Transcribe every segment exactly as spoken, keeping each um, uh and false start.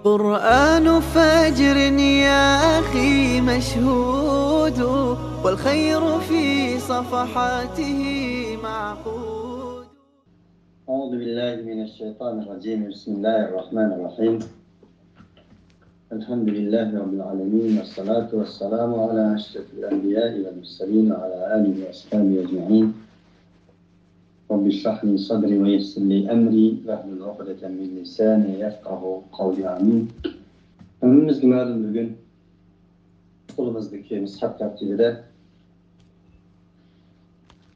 قرآن فجر يا أخي مشهود، والخير في صفحاته معقود. أعوذ بالله من الشيطان الرجيم. بسم الله الرحمن الرحيم. الحمد لله رب العالمين، والصلاة والسلام على أشرف الأنبياء والمرسلين وعلى آله وأصحابه أجمعين. رب اشرح لي صدري ويسر لي أمري واحلل عقدة من لساني يفقهوا قولي. آمين. ھەممىمىزگە مەلۇم، بۈگۈن قولىمىزدىكى مۇسھەپ تەرتىپىدە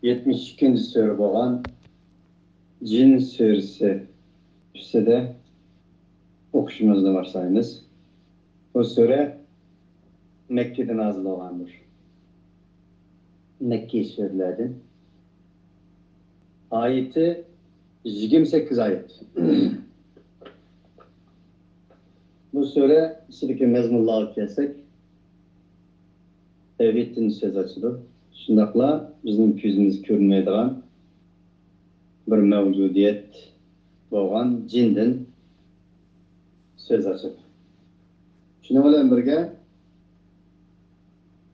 يەتمىش ئىككىنچى سۈرە بولغان جىن سۈرىسى ئۈستىدە ئوقۇشىمىزنى باشلايمىز. بۇ سۈرە مەككىدە نازىل بولغاندۇر. مەككىي سۈرىلەردىن. ئايىتى يىگىرمە سەككىز ئايەت. بۇ سۈرە ئىچىدىكى مەزمۇنلارغا كەلسەك، تەۋھىدتىن سۆز ئاچىدۇ. شۇنداقلا بىزنىڭ كۆزىمىز كۆرمەيدىغان بىر مەۋجۇدىيەت بولغان جىندىن سۆز ئاچىدۇ. شۇنىڭ بىلەن بىرگە،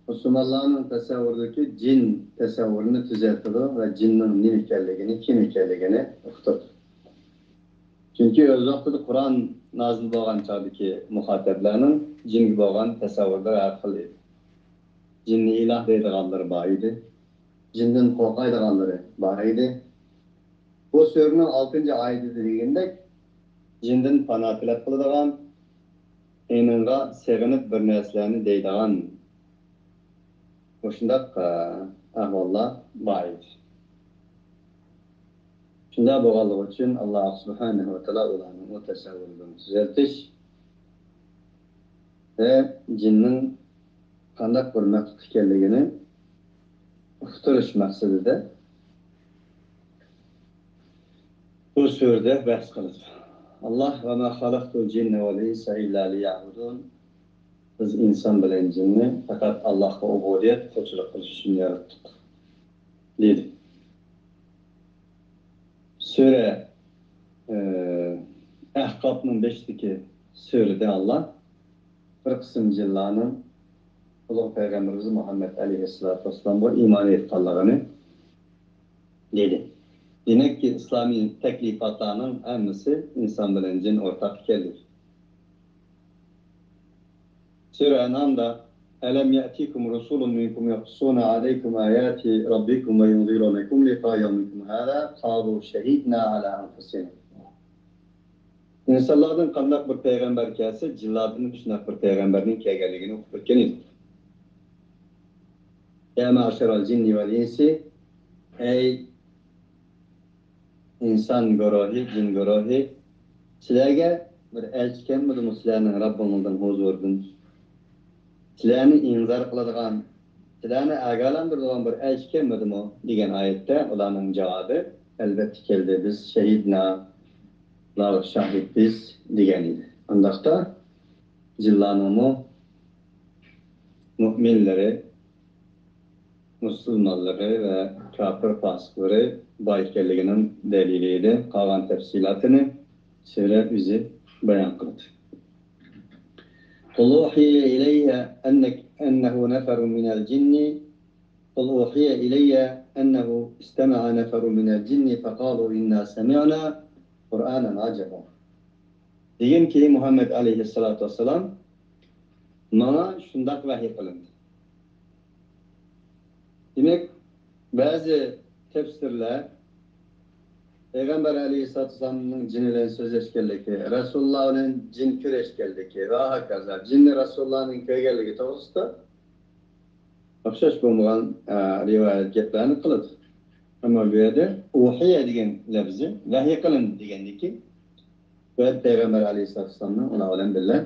مۇسۇلمانلارنىڭ تەسەۋۋۇرىدىكى جىن تەسەۋۋۇرىنى تۈزەتىدۇ ۋە جىننىڭ نېمە ئىكەنلىكىنى، كىم ئىكەنلىكىنى ئۇقتۇرىدۇ. چۈنكى ئۆز ۋاقتىدا قۇرئان نازىل بولغان چاغدىكى مۇخاتەبلەرنىڭ جىنگە بولغان تەسەۋۋۇرلىرى ھەر خىل ئىدى. جىننى ئىلاھ دەيدىغانلىرى بار ئىدى. جىندىن قورقايدىغانلىرى بار ئىدى. بۇ سۈرىنىڭ ئالتىنچى ئايىتىدە دېگەندەك، جىندىن پانا تىلەپ قىلىدىغان، ئېنىڭغا سېغىنىپ بىر نەرسىلەرنى دەيدىغان، مۇشۇنداق، ئە، ئەھۋاللار بار ئىدى. شۇنداق بولغانلىقى ئۈچۈن، ئاللا سۇبھانەھۇ ۋە تائالا ئۇلارنىڭ ئۇ تەسەۋۋۇرلىرىنى تۈزەتىش ۋە جىننىڭ قانداق بىر مەخلۇق ئىكەنلىكىنى ئۇقتۇرۇش مەقسىتىدە بۇ سۈرىدە بەھس قىلىدۇ. ئاللا، «ۋە ما خەلەقتۇل جىننە ۋەل ئىنسە ئىللا لىيەبۇدۇن.» بىز ئىنسان بىلەن جىننى پەقەت ئاللاھقا ئۇبۇدىيەت، قۇلچىلىق قىلىش ئۈچۈن ياراتتۇق، دېدى. سۈرە، ئە، ئەھقابنىڭ بېشىدىكى سۈرىدە ئاللا بىر قىسىم جىنلارنىڭ ئۇلۇغ پەيغەمبىرىمىز مۇھەممەد ئەلەيھىسسالاتۇ ۋەسسالامغا ئىمان ئېيتقانلىقىنى دېدى. دېمەككى، ئىسلامىي تەكلىپاتلارنىڭ ھەممىسى ئىنسان بىلەن جىن ئورتاق ئىكەنلىكى. سۈرە ئەنئامدا، «ئەلەم يەئتىكۇم رۇسۇلۇن مىنكۇم يەقۇسسۇنە ئەلەيكۇم ئاياتى رەببىكۇم ۋە يۇنزىرۇنەكۇم لىقاء يەۋمىكۇم ھازا قالۇ شەھىدنا ئەلا ئەنفۇسىنا.» ئىنسانلاردىن قانداق بىر پەيغەمبەر كەلسە، جىنلاردىن شۇنداق بىر پەيغەمبەرنىڭ كەلگەنلىكىنى ئۇقۇپ ئۆتكەن ئىدۇق. يا مەئشەرەل جىننى ۋەل ئىنسى، ئەي ئىنسان گۇرۇھى، جىن گۇرۇھى، سىلەرگە بىر ئەلچى كەلمىدىمۇ سىلەرنىڭ رەببىڭىزنىڭ ھۇزۇرىدىن؟ سىلەرنى ئىنزار قىلىدىغان، سىلەرنى ئاگاھلاندۇرىدىغان بىر ئەلچى كەلمىدىمۇ؟ دېگەن ئايەتتە ئۇلارنىڭ جاۋابى، ئەلۋەتتە كەلدى، بىز شەھىدنا، ئۇلارغا شاھىت بىز، دېگەن ئىدى. ئۇنداقتا جىنلارنىڭمۇ مۇئمىنلىرى، مۇسۇلمانلىرى ۋە كاپىر پاسىقلىرى بار ئىكەنلىكىنىڭ دەلىلى ئىدى. قالغان تەپسىلاتىنى سۈرە ئۆزى بايان قىلدى. قل أوحي إلي أنك، أنه نفر من الجن، قل أوحي إلي أنه استمع نفر من الجن فقالوا إنا سمعنا قرآنا عجبا. دېگىنكى، مۇھەممەد ئەلەيھىسسالاتۇ ۋەسسالام، ماڭا شۇنداق ۋەھىي قىلىندى. دېمەك، بەزى تەپسىرلەر پەيغەمبەر ئەلەيھىسسالاتۇ ۋەسسالامنىڭ جىن بىلەن سۆزلەشكەنلىكى، رەسۇلۇللا بىلەن جىن كۆرۈشكەنلىكى ۋە ھاكازا جىننى رەسۇلۇللانىڭ كۆرگەنلىكى توغرىسىدا ئوخشاش بولمىغان، ئە، رىۋايەت گەپلەرنى قىلىدۇ. ئەمما بۇ يەردە ئۇھىيە دېگەن لەپزى ۋەھىي قىلىندى دېگەندىكىن، بۇ يەردە پەيغەمبەر ئەلەيھىسسالاتۇ ۋەسسالامنىڭ ئۇلار بىلەن بىللە،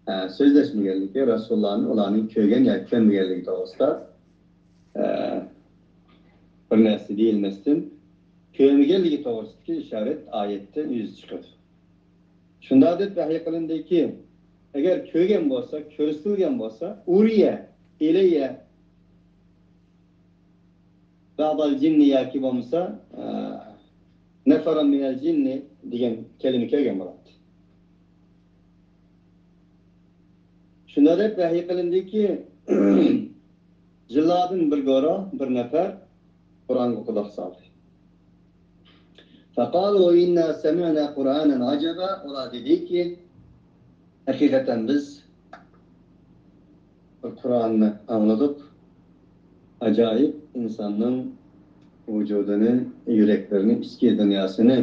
ئە، سۆزلەشمىگەنلىكى، رەسۇلۇللانى ئۇلارنىڭ كۆرگەن ياكى كۆرمىگەنلىكى توغرىسىدا، ئە، بىر نەرسە دېيىلمەستىن، كۆرمىگەنلىكى توغرىسىدىكى ئىشارەت ئايەتتىن يۈز چىقىدۇ. شۇنداق دەپ ۋەھىي قىلىندىكى، ئەگەر كۆرگەن بولسا، كۆرسىتىلگەن بولسا، ئۇرىيە، ئىلەييە، بەئدەل جىننى ياكى بولمىسا، ئە، نەفەرەن مىنەل جىننى دېگەن كەلىمە كەلگەن بولاتتى. شۇنداق دەپ ۋەھىي قىلىندىكى، جىنلاردىن بىر گۇرۇھ، بىر نەپەر قۇرئانغا قۇلاق سالدى. فقالوا إنا سمعنا قرآنا عجبا. ئۇلار دېدىكى، ھەقىقەتەن بىز بىر قۇرئاننى ئاڭلىدۇق. ئاجايىپ، ئىنساننىڭ ۋۇجۇدىنى، يۈرەكلىرىنى، ئىچكى دۇنياسىنى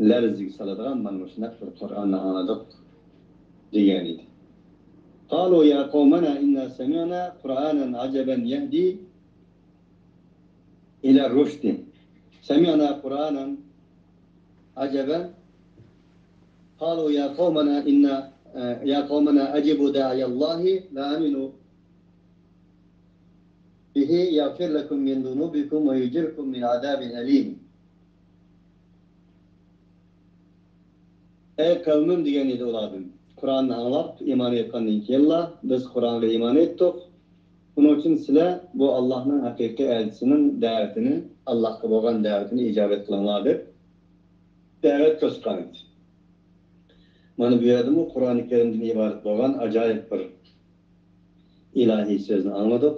لەرزىگە سالىدىغان مانا مۇشۇنداق بىر قۇرئاننى ئاڭلىدۇق، دېگەن ئىدى. قالوا يا قومنا إنا سمعنا قرآنا عجبا يهدي إلى الرشد. سمعنا قرآنا عجبا. قالوا يا قومنا إنا، يا قومنا أجيبوا داعي الله وآمنوا به يغفر لكم من ذنوبكم ويجركم من عذاب أليم. ئەي قەۋمىم، دېگەن ئىدى ئۇلاردىن. قۇرئاننى ئاڭلاپ، ئىمان ئېيتقاندىن كېيىنلا، بىز قۇرئانغا ئىمان ئېيتتۇق. ئۇنىڭ ئۈچۈن سىلەر بۇ ئاللاھنىڭ ھەقىقىي ئەلچىسىنىڭ دەۋىتىنى، ئاللاھقا بولغان دەۋىتىنى ئىجابەت قىلىڭلار، دەپ دەۋەت كۆرسىتقان ئىدى. مانا بۇ يەردىمۇ قۇرئانى كەرىمدىن ئىبارەت بولغان ئاجايىپ بىر ئىلاھىي سۆزنى ئاڭلىدۇق.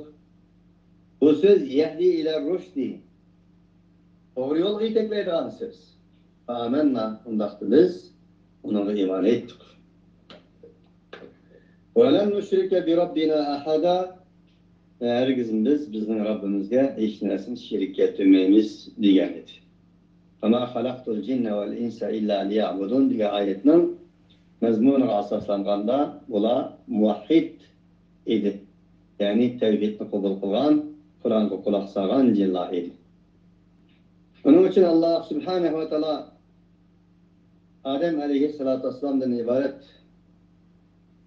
بۇ سۆز يەھدى ئىلە رۇشدى، توغرا يولغا يېتەكلەيدىغان سۆز. فآمەننا، ئۇنداقتا بىز ئۇنىڭغا ئىمان ئېيتتۇق. ۋەلەن نۇشرىكە بىرەببىنا ئەھەدا، ھەرگىزمۇ بىز بىزنىڭ رەببىمىزگە ھېچ نەرسىنى شېرىك كەلتۈرمەيمىز، دېگەن ئىدى. ۋەما خەلەقتۇل جىننە ۋەل ئىنسە ئىللا لىيەبۇدۇن دېگەن ئايەتنىڭ مەزمۇنىغا ئاساسلانغاندا، بۇلار مۇۋەھھىد ئىدى. يەنى تەۋھىدنى قوبۇل قىلغان، قۇرئانغا قۇلاق سالغان جىنلار ئىدى. ئۇنىڭ ئۈچۈن ئاللاھ سۇبھانەھۇ ۋە تائالا ئادەم ئەلەيھىسسالاتۇ ۋەسسالامدىن ئىبارەت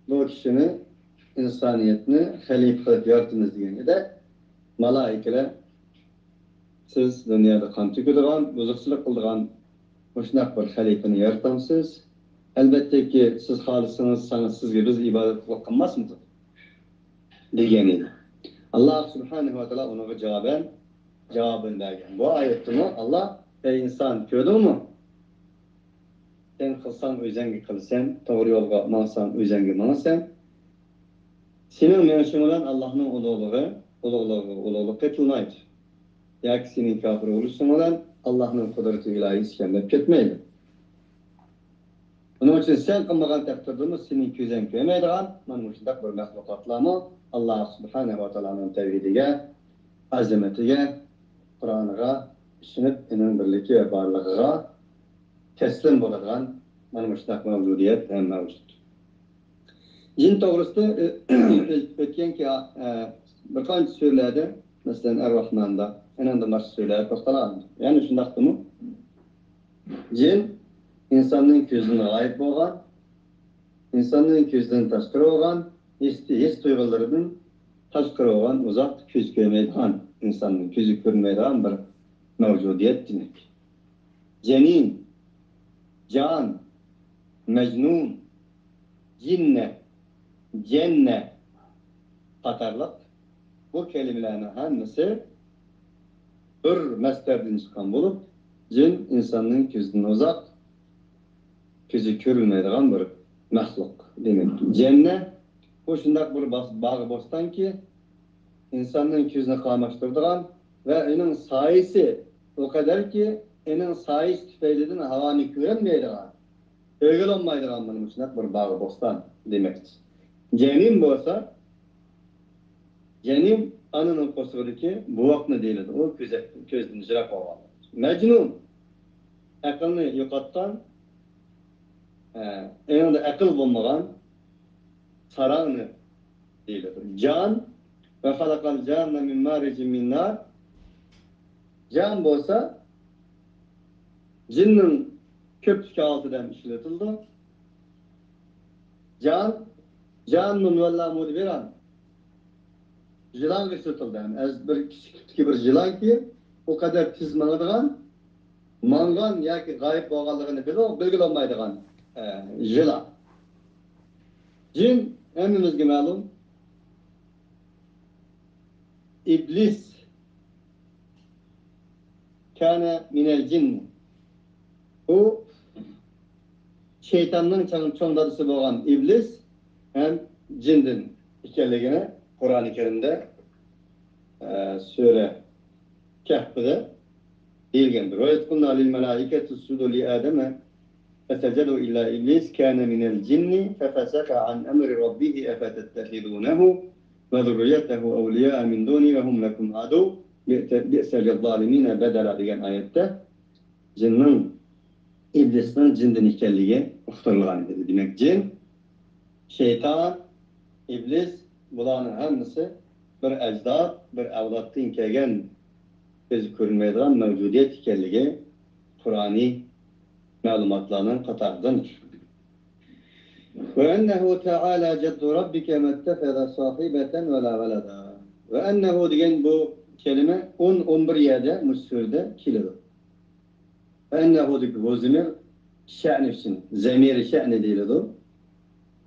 بۇ كىشىنى، ئىنسانىيەتنى خەلىپە قىلىپ يارىتىمىز دېگەندە، مالائىكىلەر، سىز دۇنيادا قان تۆكىدىغان، بۇزۇقچىلىق قىلىدىغان مۇشۇنداق بىر خەلىپىنى يارىتامسىز؟ ئەلۋەتتىكى، سىز خالىسىڭىز، ساڭا، سىزگە بىز ئىبادەت قىلماسمىدۇق؟ دېگەن ئىدى. ئاللاھ سۇبھانەھۇ ۋە تائالا ئۇنىڭغا جاۋابەن، جاۋابىنى بەرگەن. بۇ ئايەتتىمۇ ئاللاھ، ئەي ئىنسان، كۆردۈڭمۇ؟ سەن قىلساڭ ئۆزۈڭگە قىلىسەن، توغرا يولغا ماڭساڭ ئۆزۈڭگە ماڭىسەن. سېنىڭ مېڭىشىڭ بىلەن ئاللاھنىڭ ئۇلۇغلۇقى، ئۇلۇغلۇقىغا ئۇلۇغلۇق قېتىلمايدۇ. ياكى سېنىڭ كاپىر بولۇشۇڭ بىلەن ئاللاھنىڭ قۇدرىتى ئىلاھىي ئىكەن دەپ كەتمەيدۇ. ئۇنىڭ ئۈچۈن سەن قىلمىغان تەقدىردىمۇ سېنىڭ كۆزۈڭ كۆرمەيدىغان مانا مۇشۇنداق بىر مەخلۇقاتلارمۇ ئاللاھ سۇبھانەھۇ ۋە تائالانىڭ تەۋھىدىگە، ئەزىمىتىگە، قۇرئانىغا ئىشىنىپ، ئۇنىڭ بىرلىكى ۋە بارلىقىغا تەسلىم بولىدىغان مانا مۇشۇنداق مەۋجۇدىيەت ھەم مەۋجۇت. جىن توغرىسىدا ئۆ-، ئۆتكەنكى، ئە، بىر قانچە سۈرىلەردە، مەسىلەن، ئەر-راھماندا، ئۇنىڭدىن باشقا سۈرىلەردە توختالغان. يەنى شۇنداقتىمۇ؟ جىن ئىنساننىڭ كۆزىدىن غايىب بولغان، ئىنساننىڭ كۆزىدىن تاشقىرى بولغان، ھېس، ھېس تۇيغۇلىرىدىن تاشقىرى بولغان، ئۇزاق كۆز كۆرمەيدىغان، ئىنساننىڭ كۆزى كۆرمەيدىغان بىر مەۋجۇدىيەت دېمەك. جەنىن، جان، مەجنۇن، جىننە، جەننە قاتارلىق بۇ كەلىمىلەرنىڭ ھەممىسى بىر مەسدەردىن چىققان بولۇپ، جىن ئىنساننىڭ كۆزىدىن ئۇزاق، كۆزى كۆرۈلمەيدىغان بىر مەخلۇق دېمەك. جەننە، بۇ شۇنداق بىر باس-، باغ بوستانكى، ئىنساننىڭ كۆزىنى قاماشتۇرىدىغان ۋە ئۇنىڭ سايىسى ئۇ قەدەركى، ئۇنىڭ سايىسى تۈپەيلىدىن ھاۋانى كۆرەلمەيدىغان، كۆرگىلى بولمايدىغان مانا مۇشۇنداق بىر باغ بوستان دېمەكچى. جەنىن بولسا، جەنىن ئانىنىڭ قورسىقىدىكى بوۋاقنى دېيىلىدۇ. ئۇ كۆزەك-، كۆزدىن يىراق بولغان. مەجنۇن، ئەقلىنى يوقاتقان، ئە، ئېڭىدا ئەقىل بولمىغان ساراڭنى دېيىلىدۇ. جان، ۋە خەلەقەل جاننە مىن مارىجىن مىن نار. جان بولسا، جىننىڭ كۆپلۈكى ئالدىدا ئىشلىتىلىدۇ. جان، جاننۇن ۋەللا مۇدبىران. يىلانغا ئىشلىتىلدى. يەنى ئەز-، بىر كىچىكلىكتىكى بىر يىلانكى، ئۇ قەدەر تېز ماڭىدىغان، ماڭغان ياكى غايىب بولغانلىقىنى بىلىدۇ، بىلگىلى بولمايدىغان، ئە، يىلان. جىن ھەممىمىزگە مەلۇم. ئىبلىس كانە مىنەل جىن. ئۇ شەيتاننىڭ چوڭ، چوڭ دادىسى بولغان ئىبلىس ھەم جىندىن ئىكەنلىكىنى قۇرئانى كەرىمدە، ئە، سۈرە كەھپىدە دېيىلگەندۇر. وَإِذْ قُلْنَا لِلْمَلَائِكَةِ اسْجُدُوا لِآدَمَ فَسَجَدُوا إِلَّا إِبْلِيسَ كَانَ مِنَ الْجِنِّ فَفَسَقَ عَنْ أَمْرِ رَبِّهِ أَفَتَتَّخِذُونَهُ وَذُرِّيَّتَهُ أَوْلِيَاءَ مِنْ دُونِي وَهُمْ لَكُمْ عَدُوٌّ بِئْسَ لِلظَّالِمِينَ بَدَلًا دېگەن ئايەتتە جىننىڭ، ئىبلىسنىڭ جىندىن ئىكەنلىكى ئۇقتۇرۇلغان ئىدى. دېمەك، جىن، شەيتان، ئىبلىس، بۇلارنىڭ ھەممىسى بىر ئەجداد، بىر ئەۋلادتىن كەلگەن، كۆزگە كۆرۈنمەيدىغان مەۋجۇدىيەت ئىكەنلىكى قۇرئانىي مەلۇماتلارنىڭ قاتارىدىن. وَأَنَّهُ تَعَالَى جَدُّ رَبِّكَ مَا اتَّخَذَ صَاحِبَةً وَلَا وَلَدًا. وَأَنَّهُ دېگەن بۇ كەلىمە ئون، ئون بىر يەردە مۇشۇ سۈرىدە كېلىدۇ. ۋە ئەننەھۇدىكى بۇ زېمىر شەنى ئۈچۈن، زەمىرى شەنى دېيىلىدۇ.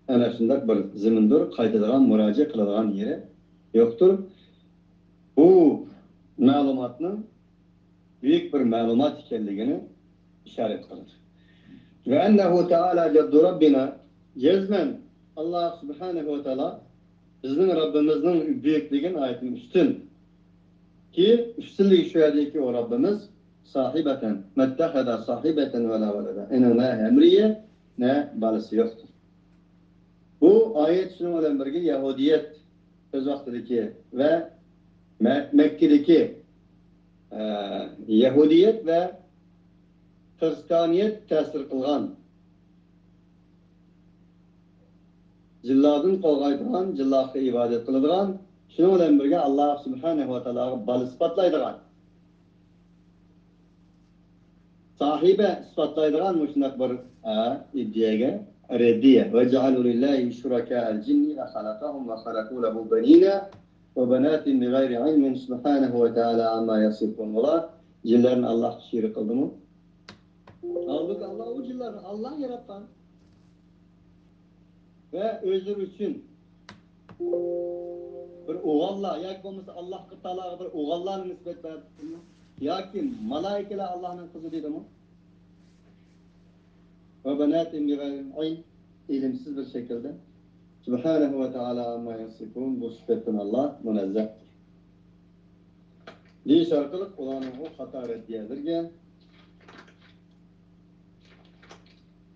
ئەنە شۇنداق بىر زېمىندۇر، قايتىدىغان، مۇراجىئەت قىلىدىغان يېرى يوقتۇر. بۇ مەلۇماتنىڭ بۈيۈك بىر مەلۇمات ئىكەنلىكىنى ئىشارەت قىلىدۇ. ۋە ئەننەھۇ تەئالە جەددۇ رەببىنا، جەزمەن ئاللاھ سۇبھانەھۇ ۋە تەئالا بىزنىڭ رەببىمىزنىڭ بۈيۈكلۈكى ناھايىتى ئۈستۈن. كېيىن ئۈستۈنلۈكى شۇ يەردىكى ئۇ رەببىمىز ساھىبەتەن، مەتتەخەدە ساھىبەتەن ۋەلا ۋەلەدە. ئېنىڭ نە ھەمرىيى، نە بالىسى يوقتۇر. بۇ ئايەت شۇنىڭ بىلەن بىرگە يەھۇدىيەت ئۆز ۋاقتىدىكى ۋە مە-، مەككىدىكى، ئە، يەھۇدىيەت ۋە خىرىستانىيەت تەسىر قىلغان، جىنلاردىن قورغايدىغان، جىنلارغا ئىبادەت قىلىدىغان، شۇنىڭ بىلەن بىرگە ئاللاھ سۇبھانەھۇ ۋە تائالاغا بالا ئىسپاتلايدىغان، ساھىبە ئىسپاتلايدىغان مۇشۇنداق بىر، ئە، ئىدىيەگە رەددىيە. ۋە جەئەلۇ لىللاھى شۇرەكائەل جىننى ۋە خەلەقەھۇم ۋە خەلەقۇ لەھۇ بەنىينە ۋە بەناتىن بىغەيرى ئىلمىن سۇبھانەھۇ ۋە تائالا ئەمما يەسىفۇن. ئۇلار جىنلەرنى ئاللاھقا شېرىك قىلدىمۇ؟ ھالبۇكى، ئاللاھ ئۇ جىنلارنى ئاللاھ ياراتقان. ۋە ئۆزلىرى ئۈچۈن بىر ئوغۇللار ياكى بولمىسا ئاللاھ تائالاغا بىر ئوغۇللارنى نىسبەت بەردىمۇ؟ ياكى مالائىكىلەر ئاللاھنىڭ قىزى دېدىمۇ؟ ۋە بەناتىن بىغەيرى ئىلم، ئىلىمسىز بىر شەكىلدە. سۇبھانەھۇ ۋە تائالا ئەمما يەسىفۇن، بۇ سۈپەتتىن ئاللاھ مۇنەززەھ. دېيىش ئارقىلىق ئۇلارنىڭ ئۇ خاتا رەددىيەلىرىگە،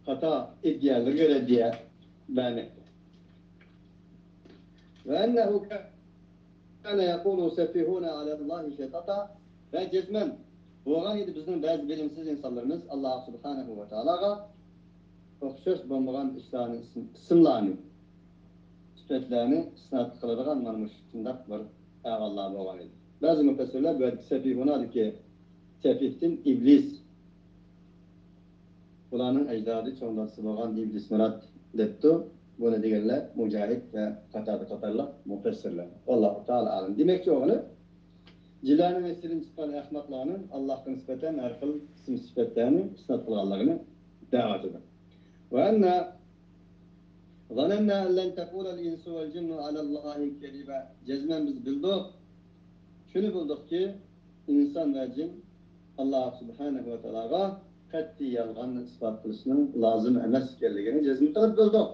خاتا ئىدىيەلىرىگە رەددىيە بەرمەكتە. ۋە ئەننەھۇ كانە يەقۇلۇ سەفىھۇنە ئەلەللاھى شەتەتە. ۋە جەزمەن بولغان ئىدى بىزنىڭ بەزى بىلىمسىز ئىنسانلىرىمىز ئاللاھ سۇبھانەھۇ ۋە تائالاغا ئوخشاش بولمىغان ئىشلارنى، ئىسىم-، ئىسىملارنى، سۈپەتلەرنى ئىسناد قىلىدىغان مانا مۇشۇنداق بىر ئەھۋاللار بولغان ئىدى. بەزى مۇپەسسىرلەر بۇ يەردىكى سەفىھۇنادىكى سەفىھتىن ئىبلىس، بۇلارنىڭ ئەجدادى چوڭ دادىسى بولغان ئىبلىس مۇراد دەپتۇ. بۇنى دېگەنلەر مۇجاھىد ۋە قاتادە قاتارلىق مۇپەسسىرلەر. ۋاللاھۇ تائالا ئەلەم. دېمەكچى بولغىنى، جىنلارنىڭ نەسلىدىن چىققان ئەخمەقلارنىڭ ئاللاھقا نىسبەتەن ھەر خىل ئىسىم سۈپەتلەرنى ئىسناد قىلغانلىقىنى دەۋاتىدۇ. ۋە ئەننا ظەنەننا ئەن لەن تەقۇلەل ئىنسۇ ۋەل جىننۇ ئەلەللاھى كەزىبا. جەزمەن بىز بىلدۇق، شۇنى بىلدۇقكى، ئىنسان ۋە جىن ئاللاھ سۇبھانەھۇ ۋە تائالاغا قەتئىي يالغاننى ئىسپات قىلىشنىڭ لازىم ئەمەس ئىكەنلىكىنى جەزم قىلىپ بىلدۇق.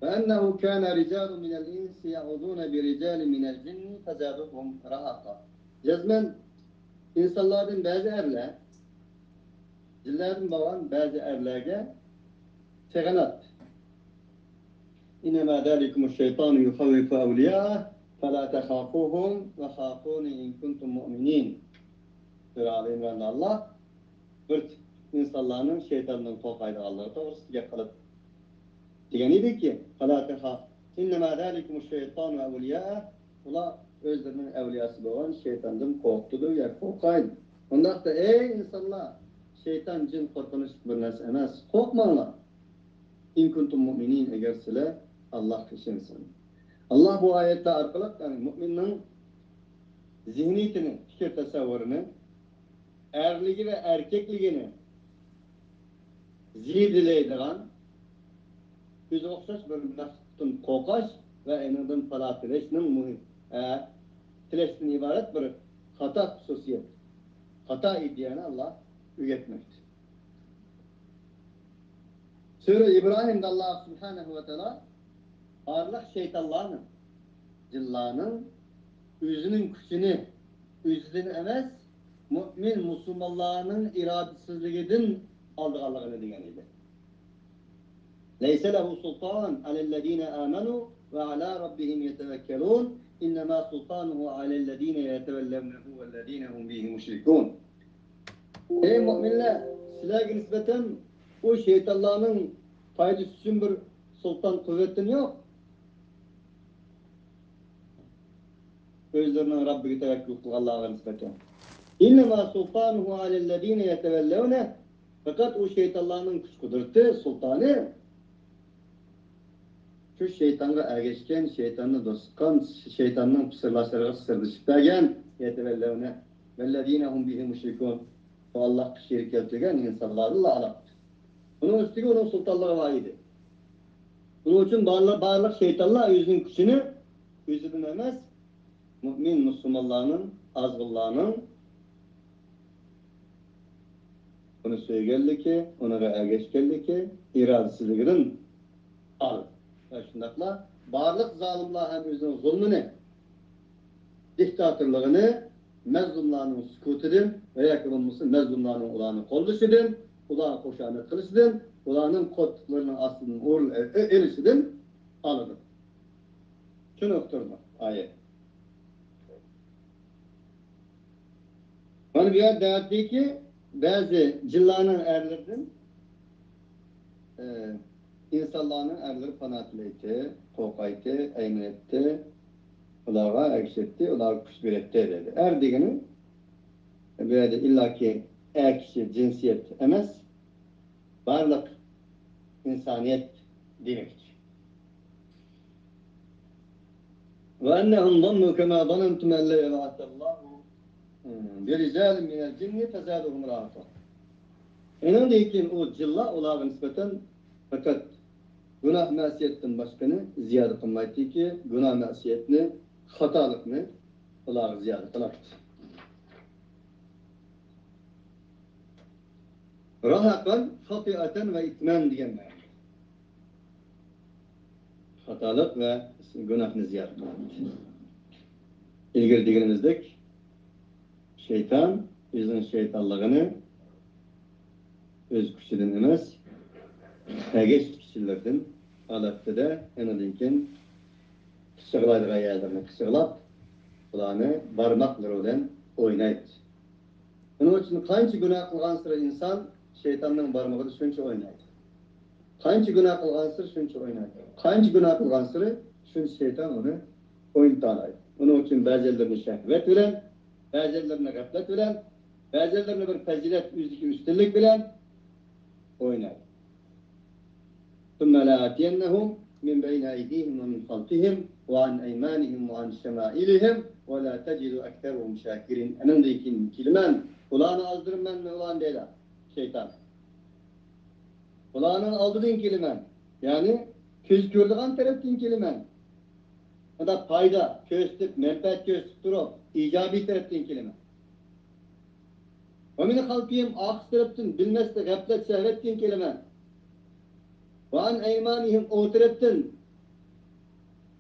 ۋە ئەننەھۇ كانە رىجالۇن مىنەل ئىنسى يەئۇزۇنە بىرىجالىن مىنەل جىننى فەزادۇھۇم رەھەقا. جەزمەن ئىنسانلاردىن بەزى ئەرلەر جىنلەردىن بولغان بەزى ئەرلەرگە سېغىناتتى. ئىننەما زالىكۇمۇش شەيتانۇ يۇخەۋۋىفۇ ئەۋلىيائەھ فەلا تەخافۇھۇم ۋە خافۇنى ئىن كۇنتۇم مۇئمىنىن. سۈرە ئالى ئىمراندا ئاللاھ بىر ئىنسانلارنىڭ شەيتاندىن قورقايدىغانلىقى توغرىسىدا گەپ قىلىپ دېگەن ئىدىكى، فەلا تەخاف، ئىننەما زالىكۇمۇش شەيتانۇ ئەۋلىيائەھ، ئۇلار ئۆزلىرىنىڭ ئەۋلىياسى بولغان شەيتاندىن قورقىدۇ ياكى قورقايدۇ. ئۇنداقتا، ئەي ئىنسانلار، شەيتان، جىن قورقۇنچلۇق بىر نەرسە ئەمەس، قورقماڭلار. ئىن كۇنتۇم مۇئمىنىن، ئەگەر سىلەر ئاللاھقا ئىشەنسىڭلار. ئاللاھ بۇ ئايەتلەر ئارقىلىق، يەنى مۇئمىننىڭ زېھنىيىتىنى، پىكىر تەسەۋۋۇرىنى، ئەرلىكى ۋە ئەركەكلىكىنى زىيادىلەيدىغان، ئۆزىگە ئوخشاش بىر مەخلۇقتىن قورقۇش ۋە ئېنىڭدىن پالاھ تىلەشنىڭ مۇھىم، ئە، تىلەشتىن ئىبارەت بىر خاتا خۇسۇسىيەت، خاتا ئىدىيەنى ئاللاھ ئۆگەتمەكتە. سۈرە ئىبراھىمدا ئاللاھ سۇبھانەھۇ ۋە تائالا بارلىق شەيتانلارنىڭ، جىنلارنىڭ ئۆزىنىڭ كۈچىنى ئۆزىدىن ئەمەس، مۇئمىن مۇسۇلمانلارنىڭ ئىرادىسىزلىكىدىن ئالىدىغانلىقىنى دېگەن ئىدى. ليس له سلطان على الذين آمنوا وعلى ربهم يتوكلون إنما سلطانه على الذين يتولونه والذين هم به مشركون. ئەي مۇئمىنلەر، سىلەرگە نىسبەتەن ئۇ شەيتانلارنىڭ پايدىسى ئۈچۈن بىر سۇلتان قۇۋۋەتتىن يوق. ئۆزلىرىنىڭ رەببىگە تەۋەككۈل قىلغانلارغا نىسبەتەن. إنما سلطانه على الذين يتولونه. پەقەت ئۇ شەيتانلارنىڭ كۈچ-قۇدرىتى، سۇلتانى شۇ شەيتانغا ئەگەشكەن، شەيتاننى دوست تۇتقان، شەيتاننىڭ پىسىرلاشلىرىغا سىردىشىپ بەرگەن، يتولونه والذين هم به مشركون. ئۇ ئاللاھقا شېرىك كەلتۈرگەن ئىنسانلاردىنلا ئالاقىدار. ئۇنىڭ ئۈستىگە ئۇنىڭ سۇلتانلىقى بار ئىدى. ئۇنىڭ ئۈچۈن بارلىق، بارلىق شەيتانلار ئۆزىنىڭ كۈچىنى ئۆزىدىن ئەمەس، مۇئمىن مۇسۇلمانلارنىڭ، ئازغۇنلارنىڭ ئۇنى سۆيگەنلىكى، ئۇنىڭغا ئەگەشكەنلىكى، ئىرادىسىزلىكىدىن ئال. ۋە شۇنداقلا بارلىق زالىملار ھەم ئۆزىنىڭ زۇلمىنى، دىكتاتورلۇقىنى مەزلۇملارنىڭ سۈكۈتىدىن ۋە ياكى بولمىسا مەزلۇملارنىڭ ئۇلارنى قوللىشىدىن، ئۇلارغا خۇشامەت قىلىشىدىن، ئۇلارنىڭ قولتۇقلىرىنىڭ ئاستىدىن ئورۇن ئېلىشىدىن ئالىدۇ. چۈشىنىپ تۇرىدۇ ئايەت. مانا بۇ يەردە دەۋەتتىكى، بەزى جىنلارنىڭ ئەرلىرىدىن، ئى، ئىنسانلارنىڭ ئەرلىرى پانا تىلەيتتى، قورقايتتى، ئەيمىنەتتى، ئۇلارغا ئەگىشەتتى، ئۇلارغا كۈچ بېرەتتى دېدى. ئەر دېگىنى بۇ يەردە ئىللاكى ئەر كىشى جىنسىيەت ئەمەس، بارلىق ئىنسانىيەت دېمەكچى. وأنهم ظنوا كما ظننتم أن لن يبعث الله برجال من الجن فزادهم رهقا. ئۇنىڭدىن كېيىن ئۇ جىنلار ئۇلارغا نىسبەتەن پەقەت گۇناھ مەسىيەتتىن باشقىنى زىيادە قىلمايتتىكى، گۇناھ مەسىيەتنى، خاتالىقنى ئۇلارغا زىيادە قىلاتتى. راھەقەن خاتىئەتەن ۋە ئىتمەن دېگەن مەنىدە. خاتالىق ۋە گۇناھنى زىيادە قىلاتتى. ئىلگىرى دېگىنىمىزدەك، شەيتان ئۆزىنىڭ شەيتانلىقىنى ئۆز كۈچىدىن ئەمەس، ئەگەشكۈچىلىرىدىن ئالاتتى-دە، ئاندىن كېيىن قىچىغلايدىغان يەرلىرىنى قىچىغلاپ، بۇلارنى بارماقلىرى بىلەن ئوينايتتى. ئۇنىڭ ئۈچۈن قانچە گۇناھ قىلغانسېرى ئىنسان شەيتاننىڭ بارمىقىدا شۇنچە ئوينايدۇ. قانچە گۇناھ قىلغانسېرى شۇنچە ئوينايدۇ. قانچە گۇناھ قىلغانسېرى شۇنچە شەيتان ئۇنى ئوينىتالايدۇ. ئۇنىڭ ئۈچۈن بەزىلىرىنى شەھۋەت بىلەن، بەزىلىرىنى غەپلەت بىلەن، بەزىلىرىنى بىر پەزىلەت، ئۆزىدىكى ئۈستۈنلۈك بىلەن ئوينايدۇ. ثم لآتينهم من بين أيديهم ومن خلفهم وعن أيمانهم وعن شمائلهم ولا تجد أكثرهم شاكرين. ئاندىن كېيىن كېلىمەن، ئۇلارنى ئازدۇرىمەن، ئۇلارنى دەيدۇ شەيتان. ئۇلارنىڭ ئالدىدىن كېلىمەن، يەنى كۆز كۆرىدىغان تەرەپتىن كېلىمەن. مۇنداق پايدا كۆرسىتىپ، مەنپەئەت كۆرسىتىپ تۇرۇپ، ئىجابىي تەرەپتىن كېلىمەن. ومن خلفهم، ئارقىسى تەرەپتىن بىلمەستە غەپلەت، شەھۋەتتىن كېلىمەن. وعن أيمانهم، ئوڭ تەرەپتىن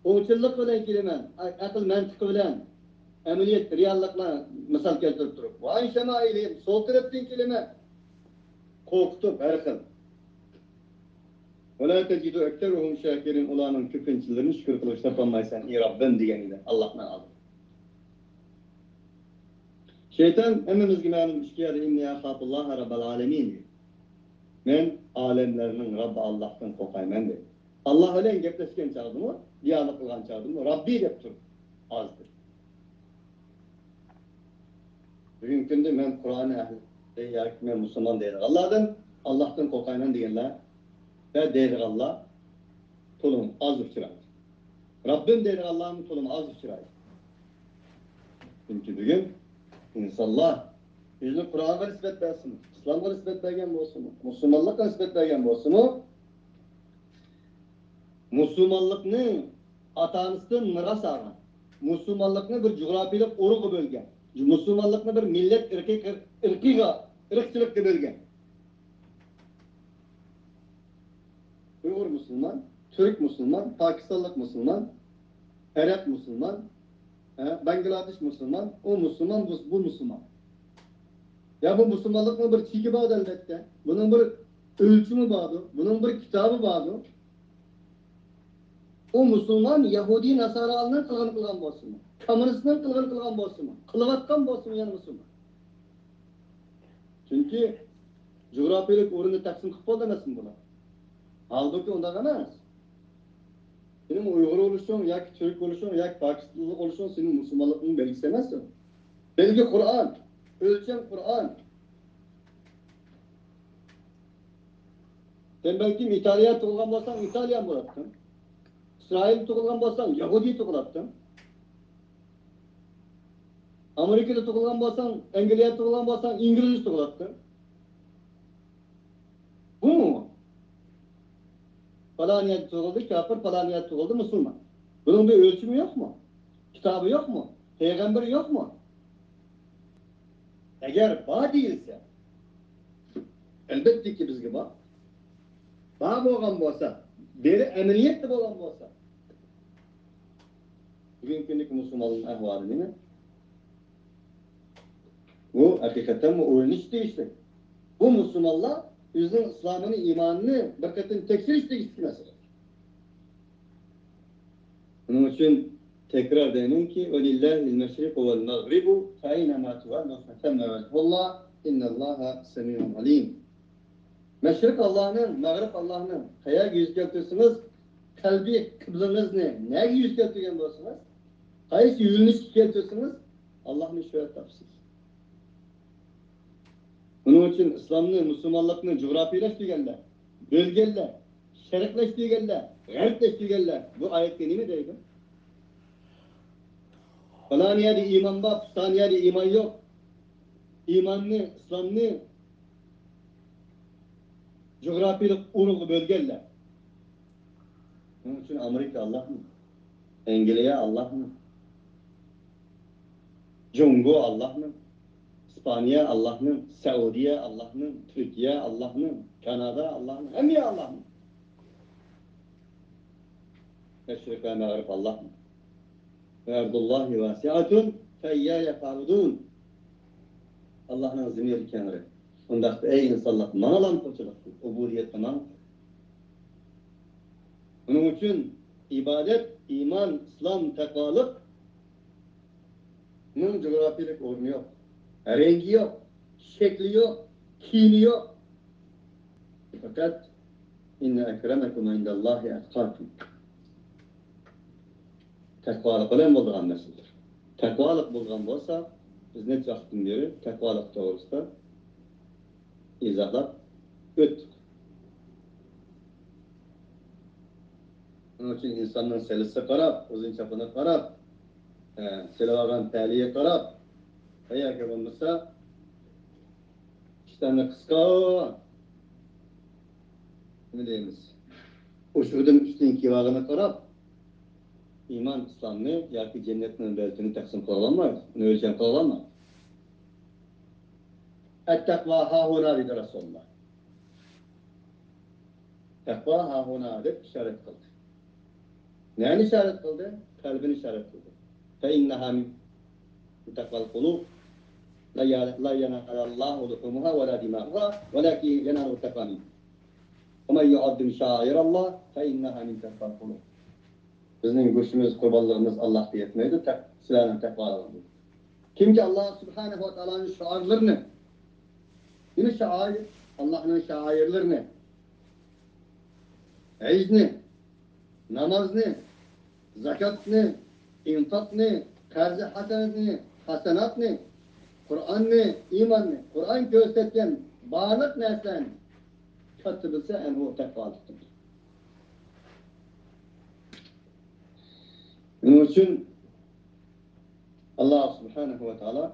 ئوڭچىللىق بىلەن كېلىمەن، ئەقىل مەنتىقى بىلەن، ئەمەلىيەت، رېئاللىقلار مىسال كەلتۈرۈپ تۇرۇپ. وعن شمائلهم، سول تەرەپتىن كېلىمەن، قورقۇتۇپ ھەر خىل. ولا تجد أكثرهم شاكرين، ئۇلارنىڭ كۆپىنچىلىرىنى شۈكۈر قىلغۇچى تاپالمايسەن، ئى رەببىم، دېگەن ئىدى ئاللاھنىڭ ئالدىدا. شەيتان ھەممىمىزگە مەلۇم ئىككى يەردە، إني أخاف الله رب العالمين دېدى. مەن ئالەملەرنىڭ رەببى ئاللاھتىن قورقايمەن دېدى. ئاللاھ بىلەن گەپلەشكەن چاغدىمۇ، دىئالوگ قىلغان چاغدىمۇ رەببى دەپ تۇرۇپ ئازدۇر. بۈگۈنكى كۈندە مەن قۇرئان ئەھلى ياكى مەن مۇسۇلمان دەيدىغانلاردىن، ئاللاھتىن قورقايمەن دېگەنلەر ۋە دەيدىغانلار تولىمۇ ئاز ئۇچرايدۇ. رەببىم دەيدىغانلارمۇ تولىمۇ ئاز ئۇچرايدۇ. چۈنكى بۈگۈن ئىنسانلار ئۆزىنى قۇرئانغا نىسبەت بەرسىمۇ، ئىسلامغا نىسبەت بەرگەن بولسىمۇ، مۇسۇلمانلىققا نىسبەت بەرگەن بولسىمۇ، مۇسۇلمانلىقنى ئاتا-ئانىسىدىن مىراس ئالغان، مۇسۇلمانلىقنى بىر جۇغراپىيەلىك ئۇرۇققا بۆلگەن، مۇسۇلمانلىقنى بىر مىللەت ئىرقىي، ئىرقىيغا، ئىرقچىلىققا بۆلگەن. ئۇيغۇر مۇسۇلمان، تۈرك مۇسۇلمان، پاكىستانلىق مۇسۇلمان، ئەرەب مۇسۇلمان، ھە، بەڭگلادېش مۇسۇلمان، ئۇ مۇسۇلمان، بۇ، بۇ مۇسۇلمان. يا بۇ مۇسۇلمانلىقنىڭ بىر چېكى بار، ئەلۋەتتە. بۇنىڭ بىر ئۆلچىمى باردۇر، بۇنىڭ بىر كىتابى باردۇر. ئۇ مۇسۇلمان يەھۇدىي ناسارانىڭ قىلغىنىنى قىلغان بولسىمۇ، كوممۇنىستنىڭ قىلغىنىنى قىلغان بولسىمۇ، قىلىۋاتقان بولسىمۇ يەنە مۇسۇلمان. چۈنكى جۇغراپىيەلىك ئورۇننى تەقسىم قىلىپ بولدى ئەمەسمۇ بۇلار؟ ھالبۇكى ئۇنداق ئەمەس. سېنىڭ ئۇيغۇر بولۇشۇڭ ياكى تۈرك بولۇشۇڭ ياكى پاكىستانلىق بولۇشۇڭ سېنىڭ مۇسۇلمانلىقنىڭ بەلگىسى ئەمەس ئۇ. بەلگە قۇرئان، ئۆلچەم قۇرئان. سەن بەلكىم ئىتالىيە تۇغۇلغان بولساڭ ئىتالىيان بولاتتىڭ. ئىسرائىل تۇغۇلغان بولساڭ يەھۇدىي تۇغۇلاتتىڭ. ئامېرىكىدا تۇغۇلغان بولساڭ، ئەنگلىيەدە تۇغۇلغان بولساڭ، ئىنگلىز تۇغۇلاتتىڭ. بۇمۇ؟ پالان يەردە تۇغۇلدى كاپىر، پالان يەردە تۇغۇلدى مۇسۇلمان. بۇنىڭ بىر ئۆلچىمى يوقمۇ؟ كىتابى يوقمۇ؟ پەيغەمبىرى يوقمۇ؟ ئەگەر بار دېيىلسە، ئەلبەتتىكى بىزگە بار. بار بولغان بولسا، بىرى ئەمەلىيەتتە بولغان بولسا، بۈگۈنكى كۈندىكى مۇسۇلمانلارنىڭ ئەھۋالى نېمە؟ بۇ ھەقىقەتەنمۇ ئويلىنىش تېگىشلىك. بۇ مۇسۇلمانلار ئۆزىنىڭ ئىسلامىنى، ئىمانىنى بىر قېتىم تەكشۈرۈش تېگىشلىك مەسىلە. شۇنىڭ ئۈچۈن تەكرار دەيمەنكى، ولله المشرق والمغرب فأينما تولوا فثم وجه الله إن الله سميع عليم. مەشرىق ئاللاھنىڭ، مەغرىب ئاللاھنىڭ. قەيەرگە يۈز كەلتۈرسىڭىز، قەلبىي قىبلىڭىزنى نەگە يۈز كەلتۈرگەن بولسىڭىز، قايسى يۆنىلىشكە كەلتۈرسىڭىز، ئاللاھنى شۇ يەردە تاپىسىز. بۇنىڭ ئۈچۈن ئىسلامنى، مۇسۇلمانلىقنى جۇغراپىيلاشتۇرگەنلەر، بۆلگەنلەر، شەرقلەشتۈرگەنلەر، غەربلەشتۈرگەنلەر بۇ ئايەتكە نېمە دەيدۇ؟ پالان يەردە ئىمان بار، پۇلان يەردە ئىمان يوق. ئىماننى، ئىسلامنى جۇغراپىيىلىق ئورۇنغا بۆلگەنلەر. شۇنىڭ ئۈچۈن ئامېرىكا ئاللاھنىڭ، ئەنگلىيە ئاللاھنىڭ، جۇڭگو ئاللاھنىڭ، ئىسپانىيە ئاللاھنىڭ، سەئۇدىيە ئاللاھنىڭ، تۈركىيە ئاللاھنىڭ، كانادا ئاللاھنىڭ، ھەممە يەر ئاللاھنىڭ. مەشرىق ۋە مەغرىب ئاللاھنىڭ. وأرض الله واسعة فإياي فاعبدون. ئاللاھنىڭ زېمىنى كەڭرى. ئۇنداقتا ئەي ئىنسانلار، ماڭىلا قۇلچىلىق قىل، ئۇبۇدىيەتتە ماڭ. بۇنىڭ ئۈچۈن ئىبادەت، ئىمان، ئىسلام، تەقۋالىقنىڭ جۇغراپىيىلىك ئورنى يوق، رەڭگى يوق، شەكلى يوق، كىيىمى يوق. پەقەت إن أكرمكم عند الله أتقاكم. تەقۋالىق بىلەن بولىدىغان مەسىلىدۇر. تەقۋالىق بولغان بولسا، بىز نەچچە ۋاقىتتىن بېرى تەقۋالىق توغرىسىدا ئىزاھلاپ ئۆتتۇق. شۇنىڭ ئۈچۈن ئىنساننىڭ سەللىسىگە قاراپ، ئۇزۇن چاپىنىغا قاراپ، ئە، سېلىۋالغان تەلىيىگە قاراپ، ۋە ياكى بولمىسا ئىشتانى قىسقا، نېمە دەيمىز، ئوشۇقىدىن ئۈستۈن كىيىۋالغىنىغا قاراپ، ئىمان ئىسلامنى ياكى جەننەتنىڭ بەلىتىنى تەقسىم قىلالمايدۇ، ئۇنى ئۆلچەم قىلالمايدۇ. التقوى ها هنا دېدى رەسۇلۇللاھ. تەقۋا ھاھۇنا دەپ ئىشارەت قىلدى. نەنى ئىشارەت قىلدى؟ قەلبىنى ئىشارەت قىلدى. فإنها من تقوى القلوب. لا ي-، لا ينال الله لحومها ولا دماؤها ولكن يناله التقوى منكم. ومن يعظم شعائر الله فإنها من تقوى القلوب. بىزنىڭ گۆشىمىز، قۇربانلىقىمىز ئاللاھقا يەتمەيدۇ، تەق-، سىلەرنىڭ تەقۋالىقىڭىز. كىمكى ئاللاھ سۇبھانەھۇ ۋە تائالانىڭ شوئارلىرىنى، نېمە شائىر؟ ئاللاھنىڭ شائىرلىرىنى، ھەجنى، نامازنى، زاكاتنى، ئىنفاقنى، قەرزى ھەسەنەتنى، ھەسەناتنى، قۇرئاننى، ئىماننى، قۇرئان كۆرسەتكەن بارلىق نەرسىلەرنى كاتتا بىلسە، ئەنە ئۇ تەقۋالىقتۇر. شۇنىڭ ئۈچۈن ئاللاھ سۇبھانەھۇ ۋە تائالا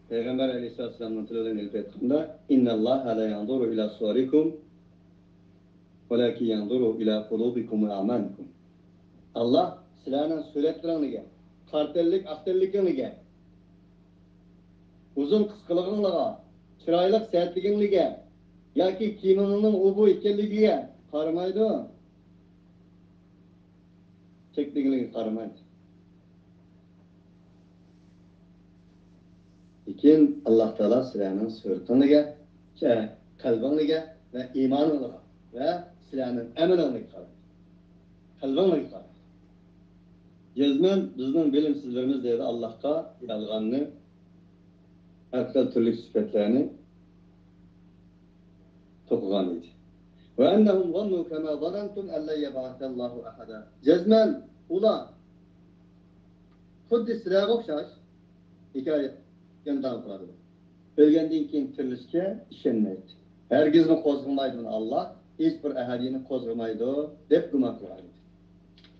پەيغەمبەر ئەلەيھىسسالاتۇ ۋەسسالامنىڭ تىلى بىلەن ئېلىپ ئېيتقاندا، إن الله لا ينظر إلى صوركم ولكن ينظر إلى قلوبكم وأعمالكم. ئاللاھ سىلەرنىڭ سۈرەتلىرىڭلىگە، قارا تەنلىك، ئاق تەنلىكىڭلىگە، ئۇزۇن قىسقىلىقىڭلىغا، چىرايلىق سەتلىكىڭلىگە ياكى كىيىمىڭنىڭ ئۇ بۇ ئىكەنلىكىگە قارىمايدۇ. چەكلىگىنىگە قارىمايدۇ. لېكىن ئاللاھ تائالا سىلەرنىڭ سۈرىتىڭلارغا، قەلبىڭلارغا ۋە ئىمانىڭلارغا ۋە سىلەرنىڭ ئەمىلىڭلارغا قارايدۇ. قەلبىڭلارغا قارايدۇ. جەزمەن بىزنىڭ بىلىمسىزلىرىمىز دەيدۇ ئاللاھقا يالغاننى، ھەر خىل تۈرلۈك سۈپەتلەرنى توقۇغان ئىدى. وأنهم ظنوا كما ظننتم أن لن يبعث الله أحدا. جەزمەن ئۇلار خۇددى سىلەرگە ئوخشاش ھېكايە يەنە داۋام قىلىدۇ. ئۆلگەندىن كېيىن تىرىلىشكە ئىشەنمەيدۇ. ھەرگىزمۇ قوزغىمايدۇ ئۇنى ئاللاھ، ھېچ بىر ئەھەدىنى قوزغىمايدۇ دەپ گۇمان قىلغان ئىدى.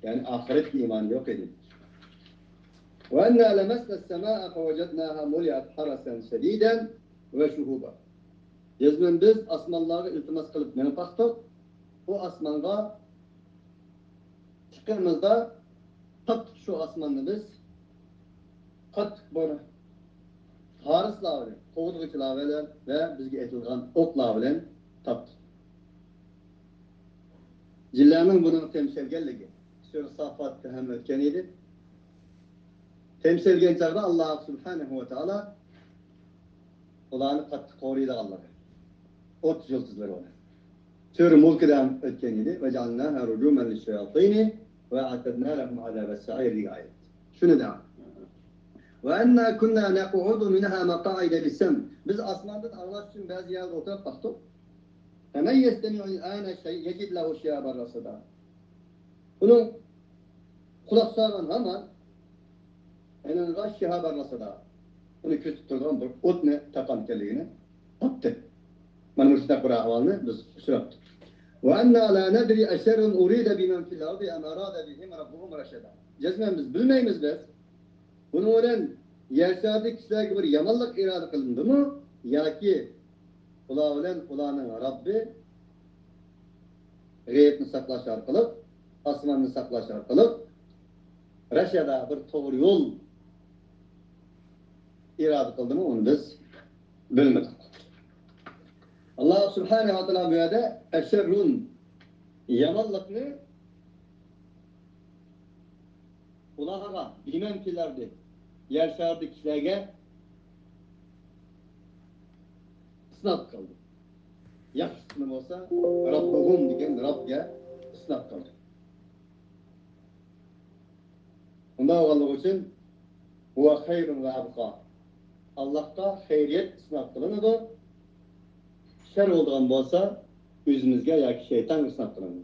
يەنى ئاخىرەتكە ئىمانى يوق ئىدى. وأنا لمسنا السماء فوجدناها ملئت حرسا شديدا وشهبا. جەزمەن بىز ئاسمانلارغا ئىلتىماس قىلىپ مېڭىپ باقتۇق. ئۇ ئاسمانغا چىققىنىمىزدا تاپتۇق شۇ ئاسماننى بىز. قاتتىق بىر ھارىسلار بىلەن، قوغدىغۇچىلار بىلەن ۋە بىزگە ئېتىلغان ئوقلار بىلەن تاپتۇق. جىنلەرنىڭ بۇنىڭغا تەمشەلگەنلىكى سۈرە سافاتتا ھەم ئۆتكەن ئىدى. تەمشەلگەن چاغدا ئاللاھ سۇبھانەھۇ ۋە تائالا ئۇلارنى قاتتىق قورۇيدىغانلىقى، ئوت يۇلتۇزلىرى بىلەن. سۈرە مۇلكىدا ھەم ئۆتكەن ئىدى. وجعلناها رجوما للشياطين وأعتدنا لهم عذاب السعير دېگەن ئايەت. شۇنى دەڭ. وأنا كنا نقعد منها مقاعد للسمع. بىز ئاسماندىن ئاڭلاش ئۈچۈن بەزى يەرلەردە ئولتۇرۇپ باقتۇق. فمن يستمع الآن يجد له شهابا رصدا. ئۇنىڭ قۇلاق سالغان ھامان ئۇنىڭغا شىھابا رەسەدا، ئۇنى كۆزىتىپ تۇرىدىغان بىر ئوتنى تاپقان ئىكەنلىكىنى تاپتى. مانا مۇشۇنداق بىر ئەھۋالنى بىز ئۇچراتتۇق. وأنا لا ندري أشر أريد بمن في الأرض أم أراد بهم ربهم رشدا. جەزمەن بىز بىلمەيمىز بىز. بۇنىڭ بىلەن يەر شارىدىكى كىشىلەرگە بىر يامانلىق ئىرادە قىلىندىمۇ ياكى ئۇلار بىلەن ئۇلارنىڭ رەببى غەيبنى ساقلاش ئارقىلىق، ئاسماننى ساقلاش ئارقىلىق رەشەدا بىر توغرا يول ئىرادە قىلدىمۇ، ئۇنى بىز بىلمىدۇق. ئاللاھ سۇبھانەھۇ ۋە تائالا بۇ يەردە ئەشەررۇن، يامانلىقنى ئۇلارغا، بىمەن فىل ئەردى، يەر شارىدىكى كىشىلەرگە ئىسناد قىلدى. ياخشىسىنى بولسا رەببۇھۇم دېگەن رەبگە ئىسناد قىلدى. ئۇنداق بولغانلىقى ئۈچۈن ھۇۋە خەيرۇن ۋە ئەبقا. ئاللاھقا خەيرىيەت ئىسناد قىلىنىدۇ. شەر بولىدىغان بولسا ئۆزىمىزگە ياكى شەيتانغا ئىسناد قىلىنىدۇ.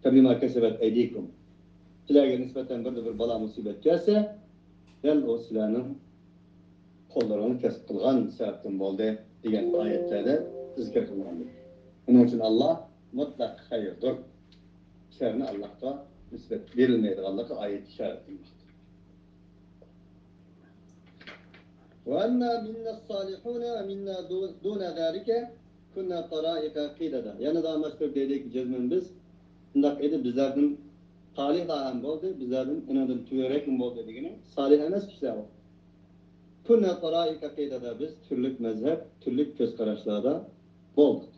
فبما كسبت أيديكم. سىلەرگە نىسبەتەن بىردە بىر بالا مۇسىبەت كەلسە، دەل ئۇ سىلەرنىڭ قوللىرىڭىز كەسىپ قىلغان سەۋەبتىن بولدى دېگەن ئايەتلەردە زىكىر قىلىنغان. ئۇنىڭ ئۈچۈن ئاللاھ مۇتلەق خەيردۇر. شەرنى ئاللاھقا نىسبەت بېرىلمەيدىغانلىقى ئايەت ئىشارەت قىلماقتا. وأنا منا الصالحون ومنا دو-، دون ذلك كنا طرائق قددا. يەنە داۋاملاشتۇرۇپ دەيدىكى، جەزمەن بىز شۇنداق ئىدى، بىزلەردىن سالىھلار ھەم بولدى، بىزلەردىن ئۇنىڭدىن تۆۋەنرەكمۇ بولدى دېگىنى، سالىھ ئەمەس كىشىلەر ئۇ. كنا طرائق قددا، بىز تۈرلۈك مەزھەپ، تۈرلۈك كۆز قاراشلاردا بولدۇق.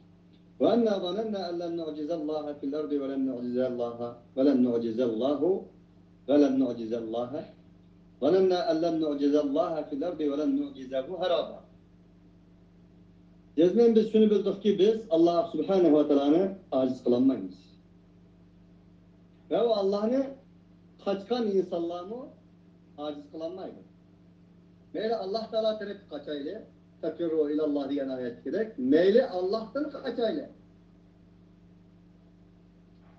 وأنا ظننا أن لن نعجز الله في الأرض ولن نعجز الله، ولن نعجز الله، ولن نعجز الله، ظننا أن لن نعجز الله في الأرض ولن نعجزه هربا. جەزمەن بىز شۇنى بىلدۇقكى، بىز ئاللاھ سۇبھانەھۇ ۋە تائالانى ئاجىز قىلالمايمىز. ۋە ئۇ ئاللاھنى قاچقان ئىنسانلارمۇ ئاجىز قىلالمايدۇ. مەيلى ئاللاھ تائالا تەرەپكە قاچايلى، ففروا إلى الله دېگەن ئايەتتىكىدەك، مەيلى ئاللاھتىن قاچايلى،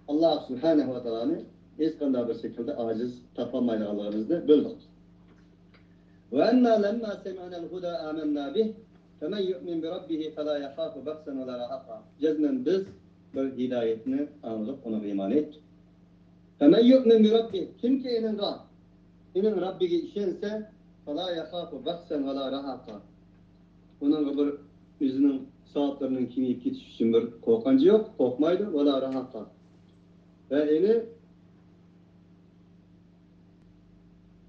ئاللاھ سۇبھانەھۇ ۋە تائالانى ھېچقانداق بىر شەكىلدە ئاجىز تاپالمايدىغانلىقىمىزنى بىلدۇق. وأنا لما سمعنا الهدى آمنا به فمن يؤمن بربه فلا يخاف بخسا ولا رهقا. جەزمەن بىز بىر ھىدايەتنى ئاڭلىدۇق، ئۇنىڭغا ئىمان ئېيتتۇق. فمن يؤمن بربه، كىمكى ئېنىڭغا، ئېنىڭ رەببىگە ئىشەنسە، فلا يخاف بخسا ولا رهقا. ئۇنىڭغا بىر ئۆزىنىڭ ساۋابلىرىنىڭ كېمىيىپ كېتىشى ئۈچۈن بىر قورقۇنچى يوق، قورقمايدۇ، ولا رهقا. ۋە ئېنى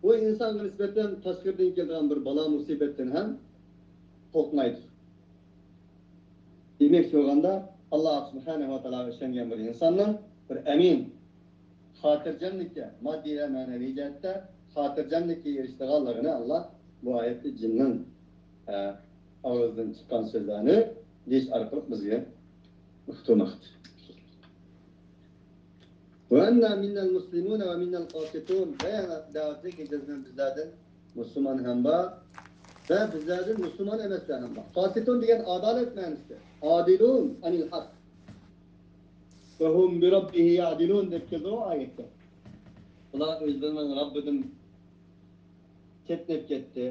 بۇ ئىنسانغا نىسبەتەن تاشقىرىدىن كېلىدىغان بىر بالا مۇسىبەتتىن ھەم قورقمايدۇ. دېمەكچى بولغاندا، ئاللا سۇبھانەھۇ ۋە تائالاغا ئىشەنگەن بىر ئىنساننىڭ بىر ئەمىن، خاتىرجەملىككە، ماددىي ۋە مەنىۋى جەھەتتە خاتىرجەملىككە ئېرىشىدىغانلىقىنى ئاللا بۇ ئايەتتە جىننىڭ، ئە، ئاغزىدىن چىققان سۆزلەرنى دېيىش ئارقىلىق بىزگە ئۇقتۇرماقتا. وأنا منا المسلمون ومنا القاسطون. ۋە دەۋەتلىك جەزمەن بىزلەردىن مۇسۇلمان ھەم بار ۋە بىزلەردىن مۇسۇلمان ئەمەسلەر ھەم بار. قاسىتون دېگەن ئادالەت مەنىسىدە. عادلون عن الحق. وهم بربهم يعدلون دەپ كېلىدۇ ئايەتتە. ئۇلار ئۆزلىرىنىڭ رەببىدىن چەتنەپ كەتتى،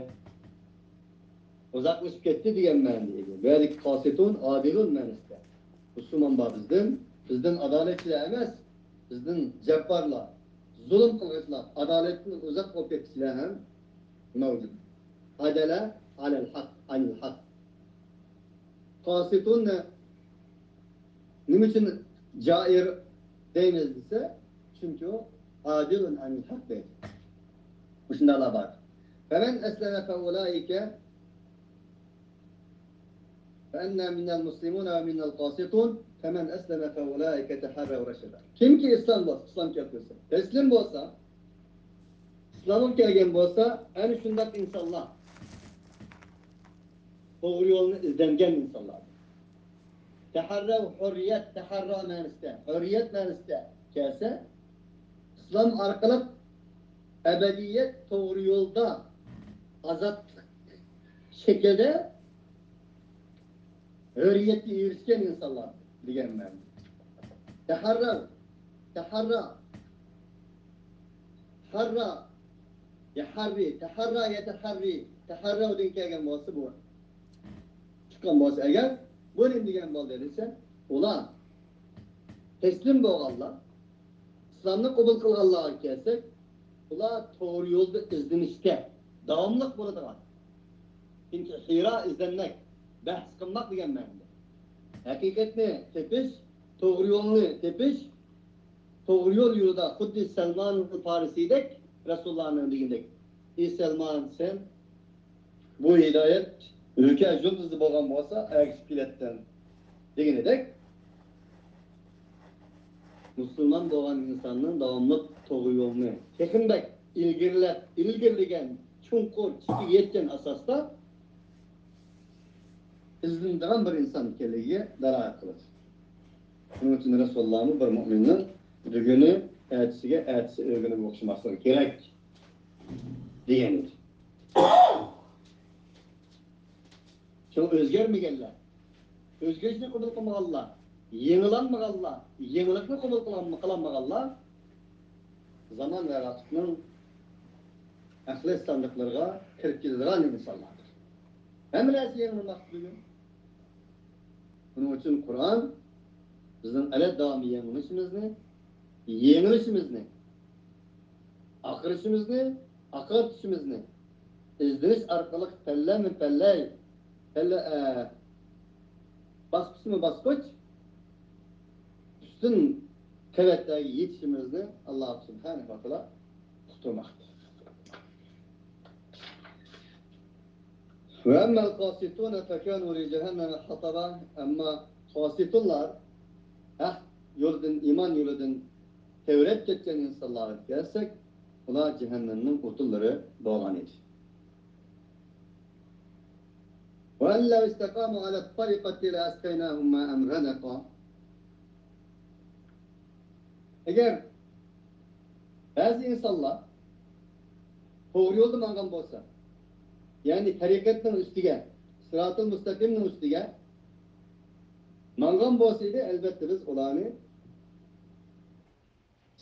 ئۇزاقلىشىپ كەتتى دېگەن مەنىدە ئىدى. بۇ يەردىكى قاسىتون، ئادلون مەنىسىدە. مۇسۇلمان بار بىزدىن، بىزدىن ئادالەتچىلەر ئەمەس، بىزدىن جاببارلار، زۇلۇم قىلغۇچىلار، ئادالەتتىن ئۇزاق بولۇپ كەتكۈچىلەر ھەم مەۋجۇت. عدل عن الحق، عن الحق. قاسىتون نېمە ئۈچۈن جائىر دەيمىز دېسە، چۈنكى ئۇ عادل عن الحق دەيدۇ. مۇشۇنداقلار بار. فمن أسلم فأولئك فأنا منا المسلمون ومنا القاسطون فمن أسلم فأولئك تحروا رشدا. كىمكى ئىسلام بولسا، ئىسلام كەلتۈرسە، تەسلىم بولسا، ئىسلامغا كەلگەن بولسا، ئەنە شۇنداق ئىنسانلار توغرا يولنى ئىزدەنگەن ئىنسانلار. تەھەررەۋ، ھۇررىيەت، تەھەررا مەنىسىدە، ھۇررىيەت مەنىسىدە كەلسە، ئىسلام ئارقىلىق ئەبەدىيەت توغرا يولدا ئازادلىق شەكلىدە ھۆرىيەتكە ئېرىشكەن ئىنسانلار دېگەن مەنىدە. تەھەررەۋ، تەھەررا، ھەررا، يەھەررى، تەھەررا، يەتەھەررى، تەھەررەۋدىن كەلگەن بولسا بۇ، چىققان بولسا ئەگەر، بۇ نېمە دېگەن بولدى دېسە، ئۇلار تەسلىم بولغانلار، ئىسلامنى قوبۇل قىلغانلارغا كەلسەك، ئۇلار توغرا يولدا ئىزدىنىشتە داۋاملىق بولىدىغان. چۈنكى ھىرا ئىزدەنمەك، بەھس قىلماق دېگەن مەنىدە. ھەقىقەتنى تېپىش، توغرا يولنى تېپىش، توغرا يول يولىدا خۇددى سەلمان پارسىدەك رەسۇلۇللانىڭ دېگىنىدەك، ئى سەلمان، سەن بۇ ھىدايەت ھۆكە يۇلتۇزى بولغان بولسا ئەگىشىپ كېلەتتىڭ دېگىنىدەك، مۇسۇلمان بولغان ئىنساننىڭ داۋاملىق توغرا يولنى تېخىمۇ بەك ئىلگىرىلەپ، ئىلگىرىلىگەن، چوڭقۇر، چېكىگە يەتكەن ئاساستا ئىزدىنىدىغان بىر ئىنسان ئىكەنلىكىگە دالالەت قىلىدۇ. شۇنىڭ ئۈچۈن رەسۇلۇللامۇ بىر مۇئمىننىڭ بۈگۈنى ئەتىسىگە، ئەتىسى ئۆگۈنۈپ ئوخشىماسلىقى كېرەك دېگەن ئىدى. شۇڭا ئۆزگەرمىگەنلەر، ئۆزگىرىشنى قوبۇل قىلمىغانلار، يېڭىلانمىغانلار، يېڭىلىقنى قوبۇل قىلالم-، قىلالمىغانلار زامان ۋە ۋاقىتنىڭ ئەقلىي ساندۇقلىرىغا كىرىپ كېتىدىغان ئىنسانلاردۇر. ھەممە نەرسە يېڭىلماقتا بۈگۈن. بۇنىڭ ئۈچۈن قۇرئان بىزنىڭ ئەلەت داۋامى يېڭىلىشىمىزنى، يېڭىلىشىمىزنى، ئاقىرىشىمىزنى، ئاقارتىشىمىزنى ئىزدىنىش ئارقىلىق پەللەمۇ پەللەي، پەللە، ئە، باسقۇچمۇ باسقۇچ ئۈستۈن قەۋەتلەرگە يېتىشىمىزنى ئاللا سۇبھانەھۇ ۋە تائالا ئۇقتۇرماقتا. وأما القاسطون فكانوا لجهنم حطبا. ئەمما قاسىتۇنلار، ھەق يولىدىن، ئىمان يولىدىن تەۋرەپ كەتكەن ئىنسانلارغا كەلسەك، ئۇلار جەھەننەمنىڭ ئوتۇنلىرى بولغان ئىدى. وأن لو استقاموا على الطريقة لأسقيناهم ماء غدقا. ئەگەر بەزى ئىنسانلار توغرا يولدا ماڭغان بولسا، يەنى تەرىقەتنىڭ ئۈستىگە، سىراتىل مۇستەقىمنىڭ ئۈستىگە ماڭغان بولسا ئىدى، ئەلۋەتتە بىز ئۇلارنى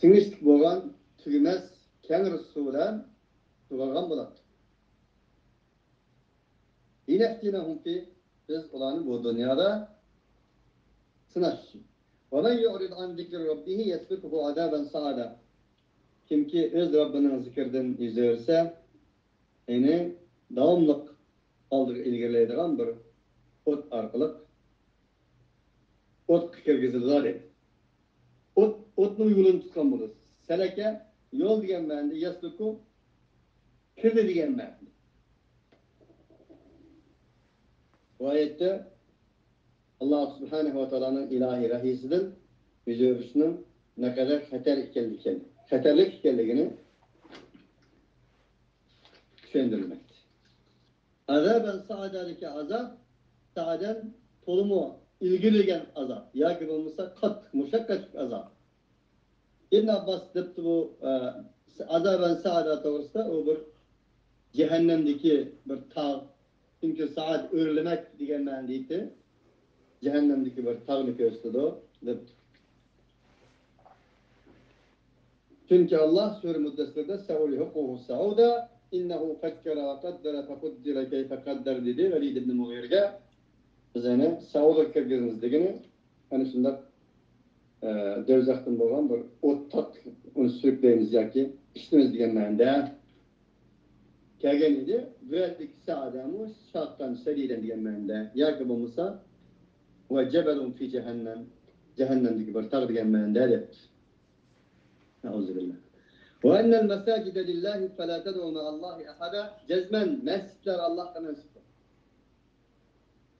سىڭىشلىك بولغان تۈگىمەس كەڭرى سۇ بىلەن سۇغارغان بولاتتۇق. لنفتنهم فيه، بىز ئۇلارنى بۇ دۇنيادا سىناش ئۈچۈن. ومن يعرض عن ذكر ربه يسلكه عذابا صعدا. كىمكى ئۆز رەببىنىڭ زىكرىدىن يۈز ئۆرۈسە، ئۇنى داۋاملىق ئالدىغا ئىلگىرىلەيدىغان بىر ئوت ئارقىلىق ئوتقا كىرگۈزىدۇ دەيدۇ. ئوت، ئوتنىڭ يولىنى تۇتقان بولىدۇ. سەلەكە، يول دېگەن مەنىدە، يەسلۇكۇ، كىردى دېگەن مەنىدە. بۇ ئايەتتە ئاللا سۇبھانەھۇ ۋە تائالانىڭ ئىلاھىي ۋەھيىسىدىن يۈز ئۆرۈشنىڭ نەقەدەر خەتەر ئىكەنلىكىنى، خەتەرلىك ئىكەنلىكىنى چۈشەندۈرۈلمەكتە. ئازابەن سائادەدىكى ئازاب، سائادەن تولىمۇ ئىلگىرىلىگەن ئازاب ياكى بولمىسا قاتتىق مۇشەققەتلىك ئازاب. ئىبن ئابباس دەپتۇ بۇ، ئە، ئازابەن سائادە توغرىسىدا، ئۇ بىر جەھەننەمدىكى بىر تاغ. چۈنكى سائاد ئۆرلىمەك دېگەن مەنىدە ئىدى. جەھەننەمدىكى بىر تاغنى كۆرسىتىدۇ دەپتۇ. چۈنكى ئاللا سۈرە مۇددەسسىردە سەئۇرھىقۇھۇ سەئۇدا، ئىننەھۇ فەككەرە ۋە قەددەرە فەقۇددىرە كەيفە قەددەر دېدى ۋەلىد ئىبنى مۇغىرەگە. بىز ئۇنى سەئۇرغا كىرگۈزىمىز دېگىنى، ئەنە شۇنداق، ئە، دوزاختىن بولغان بىر ئوتتاق، ئۇنى سۈرۈكلەيمىز ياكى پىشىرىمىز دېگەن مەنىدە كەلگەن ئىدى. بۇ يەردىكى سەئادەمۇ شاققان شەدىدەن دېگەن مەنىدە ياكى بولمىسا ۋە جەبەلۇن فى جەھەننەم، جەھەننەمدىكى بىر تاغ دېگەن مەنىدە دەپتۇ. نەئۇزۇبىللا. ۋە ئەننەل مەساجىدە لىللاھى فەلا تەدئۇ مەئەللاھى ئەھەدە. جەزمەن مەسچىتلەر ئاللاھقا مەنسۇپتۇر.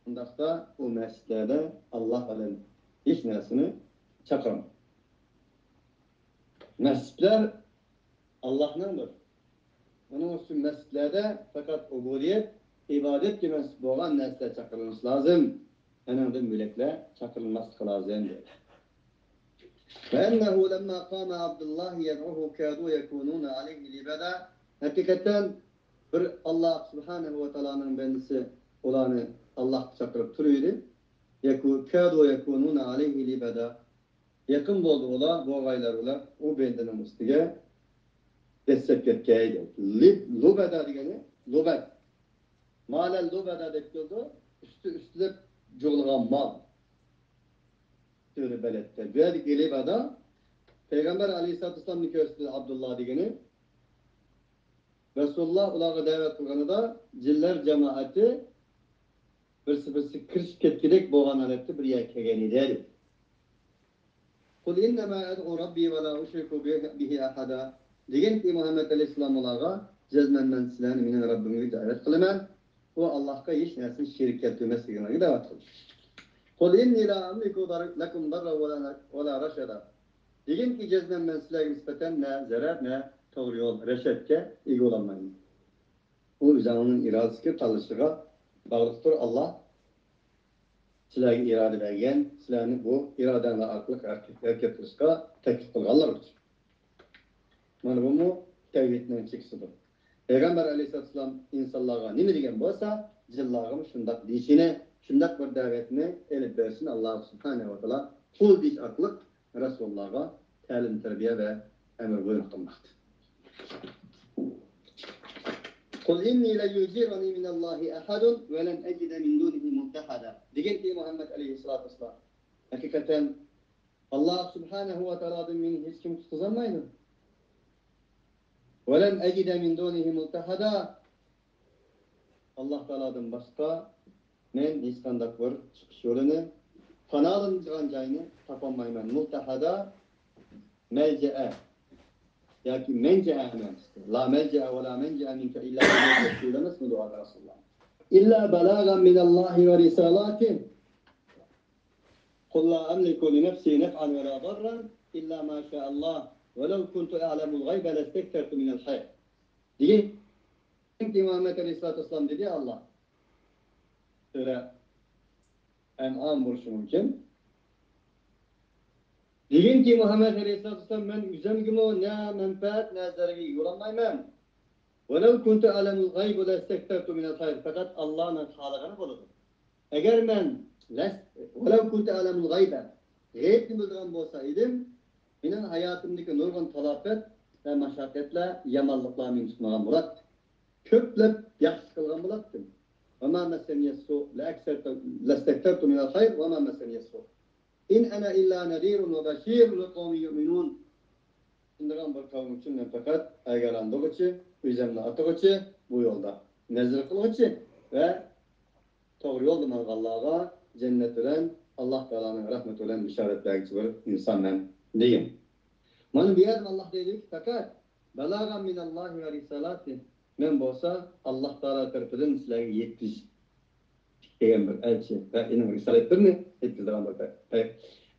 ئۇنداقتا ئۇ مەسچىتلەردە ئاللاھ بىلەن ھېچ نەرسىنى چاقىرماڭ. مەسچىتلەر ئاللاھنىڭدۇر. ئۇنىڭ ئۈچۈن مەسچىتلەردە پەقەت ئۇبۇدىيەت، ئىبادەتكە مەنسۇپ بولغان نەرسىلەر چاقىرىلىشى لازىم. ئۇنىڭدىن بۆلەكلەر چاقىرىلماسلىقى لازىم، دېدى. وأنه لما قام عبد الله يدعوه كادوا يكونون عليه لبدا. ھەقىقەتەن بىر ئاللا سۇبھانەھۇ ۋە تائالانىڭ بەندىسى ئۇلارنى ئاللاھقا چاقىرىپ تۇرۇۋىدى. يكو-، كادوا يكونون عليه لبدا. يېقىن بولدى ئۇلار، بولغايلار ئۇلار ئۇ بەندىنىڭ ئۈستىگە دەسسەپ كەتكەي دەيدۇ. لىب-، لۇبەدا دېگەنى لۇبەد. مالەل لۇبەدا دەپ كېلىدۇ. ئۈستى ئۈستىلىپ جۇغلىغان مال. تۆرە بەلەتتە. بۇ يەردىكى لىبەدا پەيغەمبەر ئەلەيھىسسالاتۇ ۋەسسالامنى كۆرسىتىدۇ ئابدۇللا دېگىنى. رەسۇلۇللا ئۇلارغا دەۋەت قىلغىنىدا جىنلەر جامائىتى بىرسى-بىرسىگە كىرىشىپ كەتكۈدەك بولغان ھالەتتە بىر يەرگە كەلگەن ئىدى، دەيدۇ. قل إنما أدعو ربي ولا أشرك به أحدا. دېگىنكى مۇھەممەد ئەلەيھىسسالام ئۇلارغا، جەزمەن مەن سىلەرنى مېنىڭ رەببىمگە دەۋەت قىلىمەن. ئۇ ئاللاھقا ھېچ نەرسىنى شېرىك كەلتۈرمەسلىكىڭلارغا دەۋەت قىلىمەن. قل إني لا أملك ضر-، لكم ضرا ولا، ولا رشدا. دېگىنكى، جەزمەن مەن سىلەرگە نىسبەتەن نە زەرەر، نە توغرا يول، رەشەدكە ئىگە بولالمايمەن. ئۇ ئۆزىنىڭ ئىرادىسىگە، تاللىشىغا باغلىقتۇر. ئاللا سىلەرگە ئىرادە بەرگەن، سىلەرنى بۇ ئىرادەڭلار ئارقىلىق ھەرىكەت، ھەرىكەت قىلىشقا تەكلىپ قىلغانلار ئۈچۈن. مانا بۇمۇ تەۋھىدنىڭ چېكىسىدۇر. پەيغەمبەر ئەلەيھىسسالام ئىنسانلارغا نېمە دېگەن بولسا، جىنلارغىمۇ شۇنداق دېيىشىنى، شۇنداق بىر دەۋەتنى ئېلىپ بېرىشىنى ئاللا سۇبھانەھۇ ۋە تائالا قۇل دېيىش ئارقىلىق رەسۇلۇللاغا تەلىم-تەربىيە ۋە ئەمر بۇيرۇق قىلماقتا. قل إني لن يجيرني من الله أحد ولن أجد من دونه ملتحدا. دېگىنكى مۇھەممەد ئەلەيھىسسالاتۇ ۋەسسالام، ھەقىقەتەن ئاللا سۇبھانەھۇ ۋە تائالادىن مېنى ھېچكىم قۇتقۇزالمايدۇ. ولن أجد من دونه ملتحدا. ئاللا تائالادىن باشقا مەن ھېچقانداق بىر چىقىش يولىنى، پاناھلىنىدىغان جاينى تاپالمايمەن. مۇلتەھەدا، مەلجەئە ياكى مەنجەئە مەنىسىدە. لا مەلجەئە ۋە لا مەنجەئە مىنكە ئىللا ئىلەيكە دەپ سۆزلىمەسمۇ دۇئادا رەسۇلۇللا؟ إلا بلاغا من الله ورسالاته. قل لا أملك لنفسي نفعا ولا ضرا إلا ما شاء الله ولو كنت أعلم الغيب لاستكثرت من الخير. دېگىنكى مۇھەممەد ئەلەيھىسسالاتۇ ۋەسسالام دېدى، ئاللا. سۈرە ئەنئام بولۇشى مۇمكىن. دېگىنكى مۇھەممەد ئەلەيھىسسالاتۇ ۋەسسالام، مەن ئۆزۈمگىمۇ نە مەنپەئەت، نە زەرەرگە ئىگە بولالمايمەن. ولو كنت أعلم الغيب لاستكثرت من الخير. پەقەت ئاللانىڭ خالىغىنى بولىدۇ. ئەگەر مەن لەس-، ولو كنت أعلم الغيب، غەيىبنى بىلىدىغان بولسا ئىدىم، مېنىڭ ھاياتىمدىكى نۇرغۇن تالاپەت ۋە مەشەققەتلەر، يامانلىقلار مېنى تۇتمىغان بولاتتى. كۆپلەپ ياخشى قىلغان بولاتتىم. وما مسني السوء لاستكثرت، لاستكثرت من الخير وما مسني السوء. إن أنا إلا نذير وبشير لقوم يؤمنون. چۈشىنىدىغان بىر قەۋم ئۈچۈن مەن پەقەت ئاگاھلاندۇرغۇچى، ئۆزۈمنى ئاتىغۇچى، بۇ يولدا نەزىر قىلغۇچى ۋە توغرا يولدا ماڭغانلارغا جەننەت بىلەن، ئاللا تائالانىڭ رەھمىتى بىلەن بېشارەت بەرگۈچى بىر ئىنسانمەن دېگەن. مانا بۇ يەردە ئاللا دەيدۇكى، پەقەت بلاغا من الله ورسالاته. مەن بولسا ئاللا تائالا تەرىپىدىن سىلەرگە يەتكۈزۈش كەلگەن بىر ئەلچى ۋە ئۇنىڭ رىسالەتلىرىنى يەتكۈزىدىغان بىر پەي-، پەي-،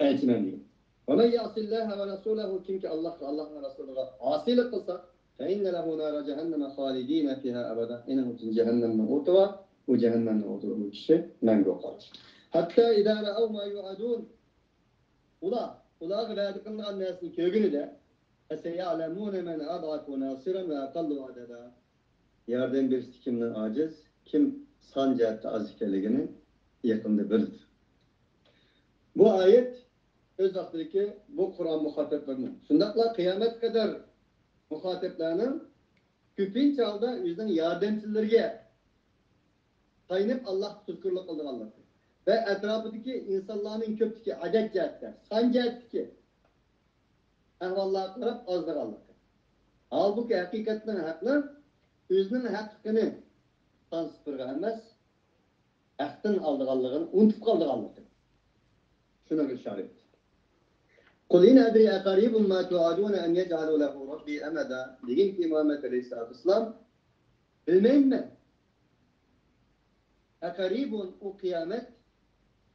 ئەلچىمەن دېگەن. ومن يعص الله ورسوله، كىمكى ئاللاھقا، ئاللاھنىڭ رەسۇلىغا ئاسىيلىق قىلسا، فإن له نار جهنم خالدين فيها أبدا. ئۇنىڭ ئۈچۈن جەھەننەمنىڭ ئوتى بار. ئۇ جەھەننەمنىڭ ئوتىدا ئۇ كىشى مەڭگۈ قالىدۇ. حتى إذا رأوا ما يوعدون. ئۇلار، ئۇلارغا ۋەدە قىلىنغان نەرسىنى كۆرگىنىدە، فسيعلمون من أضعف ناصرا وأقل عددا. ياردەم بېرىشتە كىمنىڭ ئاجىز، كىم سان جەھەتتە ئاز ئىكەنلىكىنى يېقىندا بىلىدۇ. بۇ ئايەت ئۆز ۋاقتىدىكى بۇ قۇرئان مۇخاتەپلىرىنىڭ، شۇنداقلا قىيامەتكە قەدەر مۇخاتەپلەرنىڭ كۆپىنچە ھالدا ئۆزىنىڭ ياردەمچىلىرىگە تايىنىپ ئاللاھقا تۇزكورلۇق قىلىدىغانلىقى ۋە ئەتراپىدىكى ئىنسانلارنىڭ كۆپلۈكى، ئادەت جەھەتتە، سان جەھەتتىكى ئەھۋاللارغا قاراپ ئازدىغانلىقى. ھالبۇكى، ھەقىقەتنىڭ، ھەقنىڭ ئۆزىنىڭ ھەققىنى سان سىپىرغا ئەمەس، ھەقتىن ئالىدىغانلىقىنى ئۇنتۇپ قالىدىغانلىقى. شۇنىڭغا ئىشارە ئەتتى. قل إن أدري أقريب ما توعدون أم يجعل له ربي أمدا. دېگىنكى، مۇھەممەد ئەلەيھىسسالاتۇ ۋەسسالام، بىلمەيمەن مەن. أقريب، ئۇ قىيامەت،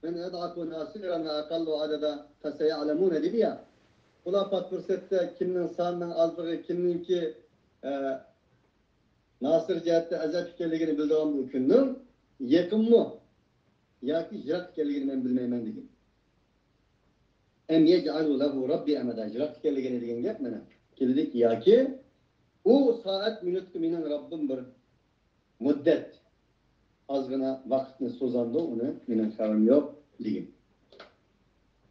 من أضعف ناصرا وأقل عددا، فسيعلمون دېدى يا. ئۇلار پات پۇرسەتتە كىمنىڭ سانىنىڭ ئازلىقى، كىمنىڭكى، ئە، ناسىر جەھەتتە ئەزەپ ئىكەنلىكىنى بىلىدىغان بۇ كۈننىڭ يېقىنمۇ ياكى يىراق ئىكەنلىكىنى مەن بىلمەيمەن دېگەن. أم يجعل له ربي أمدا، يىراق ئىكەنلىكىنى دېگەن گەپ مانا. كېلىدىكى ياكى ئۇ سائەت مىنۇتقا مېنىڭ رەببىم بىر مۇددەت، ئازغىنا ۋاقىتنى سوزامدۇ، ئۇنى مېنىڭ خەۋىرىم يوق دېگەن.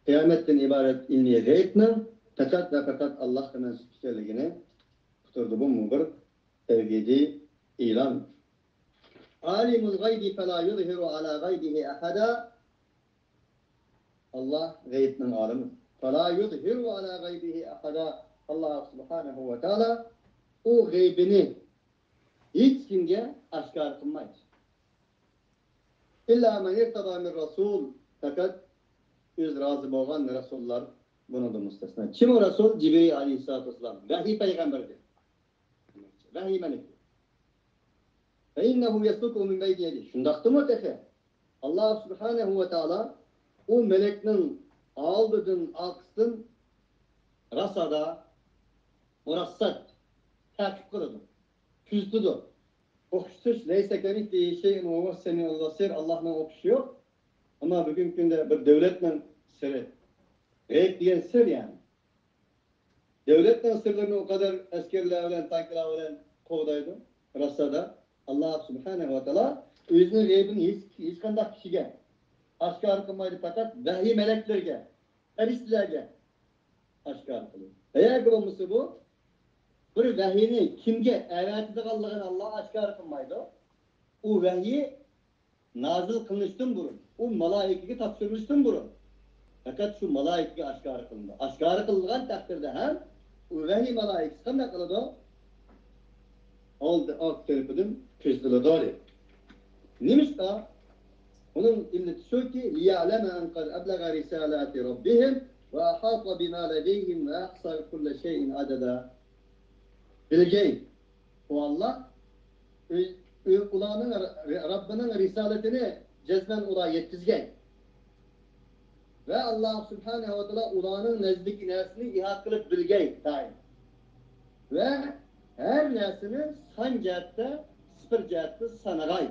قىيامەتتىن ئىبارەت ئىلمىي غەيبنىڭ پەقەت ۋە پەقەت ئاللاھقا مەنسۇپ ئىكەنلىكىنى ئۇقتۇردى. بۇمۇ بىر تەۋھىدىي ئېلان. عالم الغيب فلا يظهر على غيبه أحدا. ئاللاھ غەيبنىڭ ئالىمى. فلا يظهر على غيبه أحدا. ئاللاھ سۇبھانەھۇ ۋە تائالا ئۇ غەيبىنى ھېچكىمگە ئاشكارا قىلمايدۇ. إلا من ارتضى من رسول، پەقەت ئۆزى رازى بولغان رەسۇللار بۇنىڭدىن مۇستەسنا. كىم ئۇ رەسۇل؟ جىبرىل ئەلەيھىسسالاتۇ ۋەسسالام، ۋەھىي پەيغەمبىرى. ۋەھىي مەلىكى. فإنه يسلك من بين يديه. شۇنداقتىمۇ تېخى؟ ئاللاھ سۇبھانەھۇ ۋە تائالا ئۇ مەلەكنىڭ ئالدىدىن، ئارقىسىدىن راسادا، مۇرەسسەت، تەقىب قىلىدۇ، كۆزىتىدۇ. ئوخشىتىش، ليس كمثله شيء وهو السميع البصير، ئاللاھنىڭ ئوخشىشى يوق. ئەمما بۈگۈنكى كۈندە بىر دۆلەتنىڭ سىرى، غەيب دېگەن سىر يەنى. دۆلەتنىڭ سىرلىرىنى ئۇ قەدەر ئەسكەرلەر بىلەن، تانكىلار بىلەن قوغدايدۇ. راسادا، ئاللاھ سۇبھانەھۇ ۋە تائالا ئۆزىنىڭ غەيبىنى ھېچ، ھېچقانداق كىشىگە ئاشكارا قىلمايدۇ، پەقەت ۋەھىي مەلەكلىرىگە، پەرىشتىلەرگە ئاشكارا قىلىدۇ. ئەگەر بولمىسا بۇ بىر ۋەھىينى كىمگە ئەۋەتىدىغانلىقىنى ئاللاھ ئاشكارا قىلمايدۇ. ئۇ ۋەھىي نازىل قىلىنىشتىن بۇرۇن، ئۇ مالائىكىگە تاپشۇرۇلۇشتىن بۇرۇن پەقەت شۇ مالائىكىگە ئاشكارا قىلىنىدۇ. ئاشكارا قىلىنغان تەقدىردە ھەم ئۇ ۋەھىي مالائىكىسى قانداق قىلىدۇ؟ ئالدى، ئارقا تەرىپىدىن كۆزىتىلىدۇ دەيدۇ. نېمىشقا؟ ئۇنىڭ ئىللىتى شۇكى، ليعلم أن قد أبلغ رسالات ربهم وأحاط بما لديهم وأحصى كل شيء عددا. بىلگەي، ئۇ ئاللاھ ئۆ-، ئۆ-، ئۇلارنىڭ ر-، رەببىنىڭ رىسالىتىنى جەزمەن ئۇلار يەتكۈزگەي. ۋە ئاللاھ سۇبھانەھۇ ۋە تائالا ئۇلارنىڭ نەزدىدىكى نەرسىنى ئىھاتە قىلىپ بىلگەي دائىم. ۋە ھەر نەرسىنى سان جەھەتتە، سىپىر جەھەتتە سانىغاي.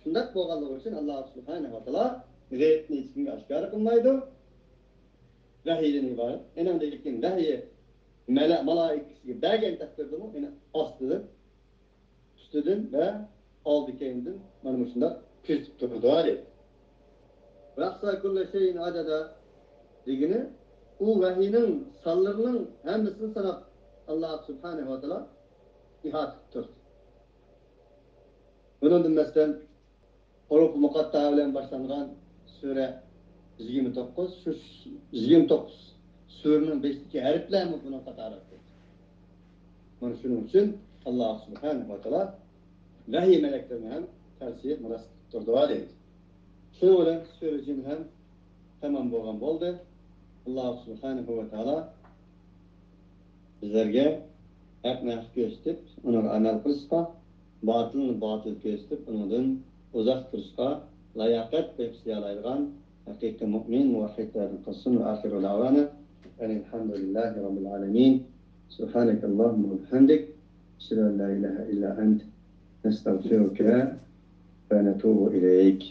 شۇنداق بولغانلىقى ئۈچۈن ئاللاھ سۇبھانەھۇ ۋە تائالا غەيبنى ھېچكىمگە ئاشكارا قىلمايدۇ. ۋەھىيدىن ئىبارەت. ئېنىڭدىن كېيىن ۋەھىي مەلە-، مالائىكىسىگە بەرگەن تەقدىردىمۇ، ئېنى ئاستىدىن، ئۈستىدىن ۋە ئالدى كەينىدىن مانا مۇشۇنداق كۆزىتىپ تۇرىدۇ، دەيدۇ. وأحصى كل شيء عددا دېگىنى، ئۇ ۋەھىينىڭ سانلىرىنىڭ ھەممىسىنى ساناپ، ئاللاھ سۇبھانەھۇ ۋە تائالا ئىھاتە قىلىپ تۇرىدۇ. بۇنىڭدىن مەسىلەن، ھۇرۇف مۇقەتتا بىلەن باشلانغان سۈرە يىگىرمە توققۇز، شۇ يىگىرمە توققۇز سۈرىنىڭ بېشىدىكى ھەرپلەرمۇ بۇنىڭ قاتارىدا. مانا شۇنىڭ ئۈچۈن ئاللاھ سۇبھانەھۇ ۋە تائالا ۋەھىي مەلەكلىرىنى ھەم تەرسىيە مۇرەسسە قىلىپ تۇرىدۇ، دەيدۇ. شۇنىڭ بىلەن سۈرە جىن ھەم تامام بولغان بولدى. ئاللاھ سۇبھانەھۇ ۋە تائالا بىزلەرگە ھەقنى ھەق كۆرسىتىپ، ئۇنىڭغا ئەمەل قىلىشقا، باتىلنى باتىل كۆرسىتىپ، ئۇنىڭدىن ئۇزاق تۇرۇشقا لاياقەت بېغىشلىيالايدىغان ھەقىقىي مۇئمىن، مۇۋەھھىدلاردىن قىلسۇن. ۋە ئاخىرۇ دەۋانا ئەنىل ھەمدۇلىللاھى رەببىل ئالەمىن. سۇبھانەكەللاھۇممە ۋە بىھەمدىك. ئەشھەدۇ ئەن لا ئىلاھە ئىللا ئەنت. نەستەغفىرۇكە ۋە نەتۇبۇ ئىلەيك.